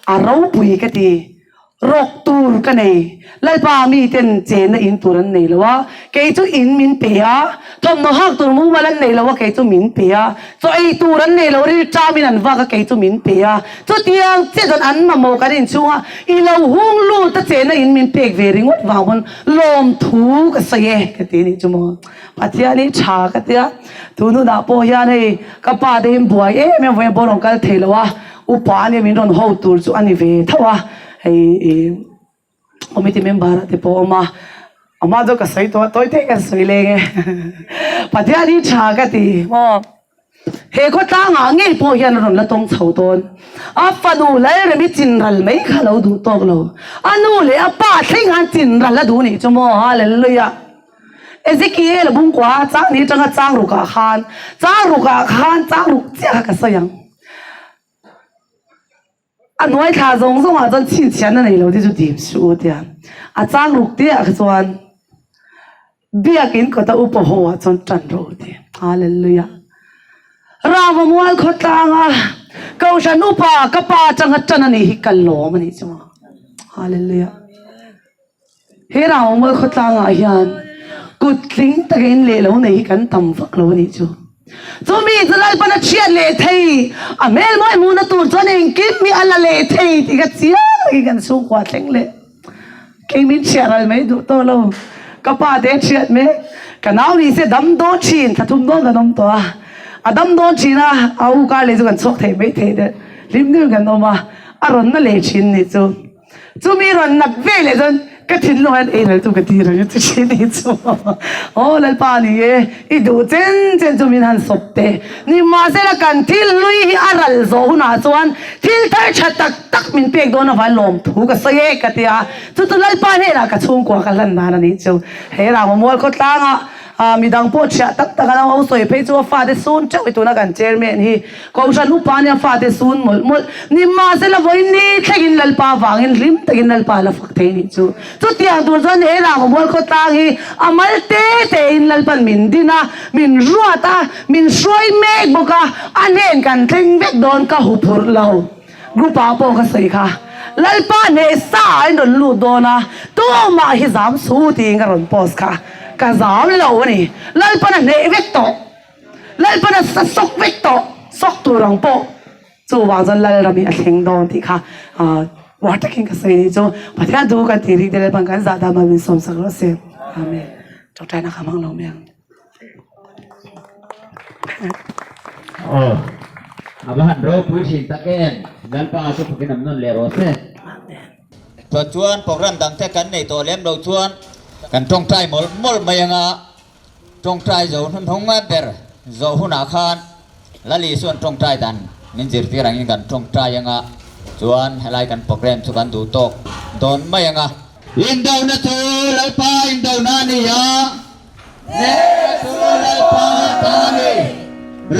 S3: a ropui ka ti. Rawk tur ka nei. Lalpa miten chenna in tur an nei lo a, kei chu in min pe a. Thawmhnaw hak tur mumal an nei lo a, kei chu min pe a. Chaw ei tur an nei lo, rilṭamin an vak a, kei chu min pe a. Chutiang chiah chuan an mamawh kan inchhung a, i lo hung lut a chenna in min pek ve ringawt vang pawn lawmthu ka sawi e ka ti a nih chu maw. Pathian hi tha ka tia, tun hunah pawh hian hei ka pa te hi buai em em vawiin pawh a rawn kal thei lo a. Upa ania min rawn ho tur chu a ni ve tho a, hei ih committee member ah te pawh a awm a, a hma chu ka sawi tawh a, tawi te ka sawi leng e Pathian hi tha ka ti maw, he khawtlangah ngei pawh hian a rawn la tawng chho dawn, a fanu Lalremi chinral mai kha lo duh tawk lo, a nu leh a pa thleng khan chinral a duh nih chu maw, Hallelujah. Ezekiel a bungkua a chang ni atanga chang rukah khan, chang rukah khan chang ruk chiah kha ka sawi ang. A hnuai thla zawng zawngah chuan chhinchhiahna nei lo te chu dim suh u tia a chang ruk te ah kha chuan biakin kawta upa haw ah chuan tan rawh u ti. Hallelujah. Rava mual khawtlanga Kohhran upa ka pa atanga tan a nih hi ka lawm a nih chu. Hallelujah. He Raumal khawtlangah hian kut tling taka in leh lo nei hi kan tam vak lo a nih chu. Chumi chu Lalpan a chhiat leh thei, a hmel mawi hmuhna tur chuan engkim hi a la leh thei tih kha chiang takin kan chhungkua thleng leh kei min chhiah ral mai duh tawh lo. Ka pa te a chhiat mek, ka nau ni se dam dawn thin, thla thum dawn kan awm tawh a, a dam dawn thin a, a u kar leh chu kan chhuak thei mai thei deuh, hlim deuhin kan awm a, a rawn na leh thin nih chu. Chumi rawn nat ve leh chuan. Ka thinlung hian ei lal chu ka ti reng a chu thin hi chu aw Lalpa ni e, i duh chen chen chu min han sawp teh. Nimahsela kan thil hlui hi a ral zawh hunah chuan thil thar tha tak tak min pek dawn avangin lawmthu ka sawi e ka ti a, chu chu Lalpa hnenah ka chhungkua ka hlan dan a nih chu. He Rangvamual khawtlangah midang pawh thiah tak tak an lo sawi phei chu a fate sun teuh i tuna kan chairman hi Kohhran upa nia fate sun mawlh mawlh. Nimahsela vawiin ni thlengin Lalpa vangin hlim takin Lalpa la fak thei nih chu. Chutiang tur chuan he Rangvamual khawtlang hi a mal te tein Lalpan min din a, min ruat a, min hruai mek bawk a, a hnen kan thleng vek dawn ka huphurh lo. Group ah pawh ka sawi kha. Lalpa hneh sa ah in rawn lut dawn a, tumah hi zam su tiin ka rawn post kha. Ka zam lo a ni. Lalpan a hneh vek tawh. Lalpan a sa sawk vek tawh. Sawk tur ang pawh chuvang chuan Lalram hi a thleng dawn tih kha uar takin ka sawi ni chu. Pathian thu kan tih rik te Lalpan kan zah dan min sawm sak rawh se. Amen. Tawngtaina kha hmang lo mai ang.
S5: Aw, a va han ropui thin tak em, Lalpa chu fakin awm nawn leh rawh se. Chuan chuan program dang te kan nei tawh lem lo chuan kan tawngtai mawlh mawlh mai anga tawngtai zo hnuhnung ber zawh hunah khan Lal Isuan tawngtai dan min zirtir angin kan tawngtai anga chuan helai kan program chu kan duh tawk dawn mai anga. Indona chu Lalpa indona a ni a. Hnehna chu Lalpa ta a ni.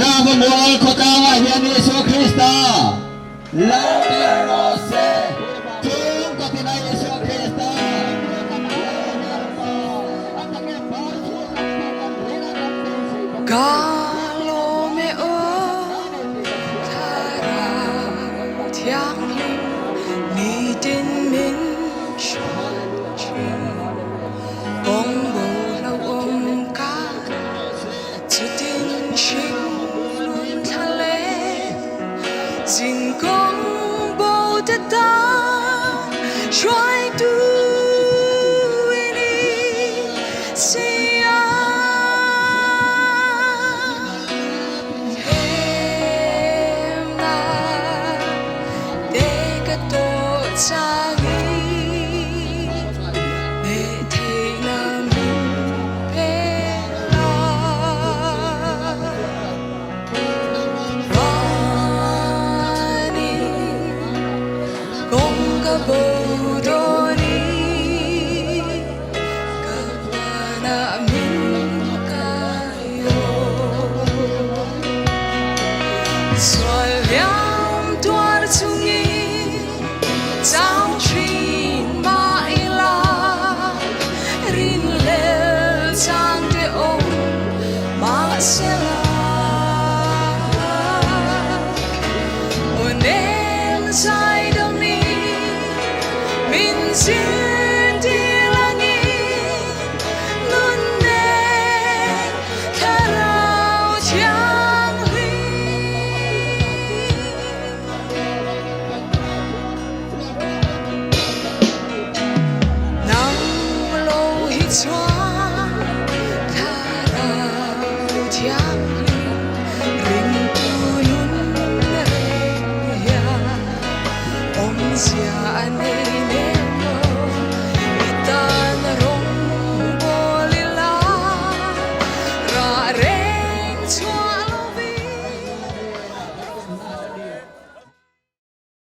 S5: Ravamual khawtlangah hian Isua Krista Lal ber rawh se. Chung kawtina Isua Krista
S2: Ka lawm e aw Thlarau Thianghlim nitin min hruai thin. Kawng bo hlauhawm karah chutin hring nun thla leh zin kawng bo te tan hruaitu i ni si a. Thlemna te ka tawh changin. Chau thin mah ila rinhlel chang te awm mahsela aw nem zai dam in min zir.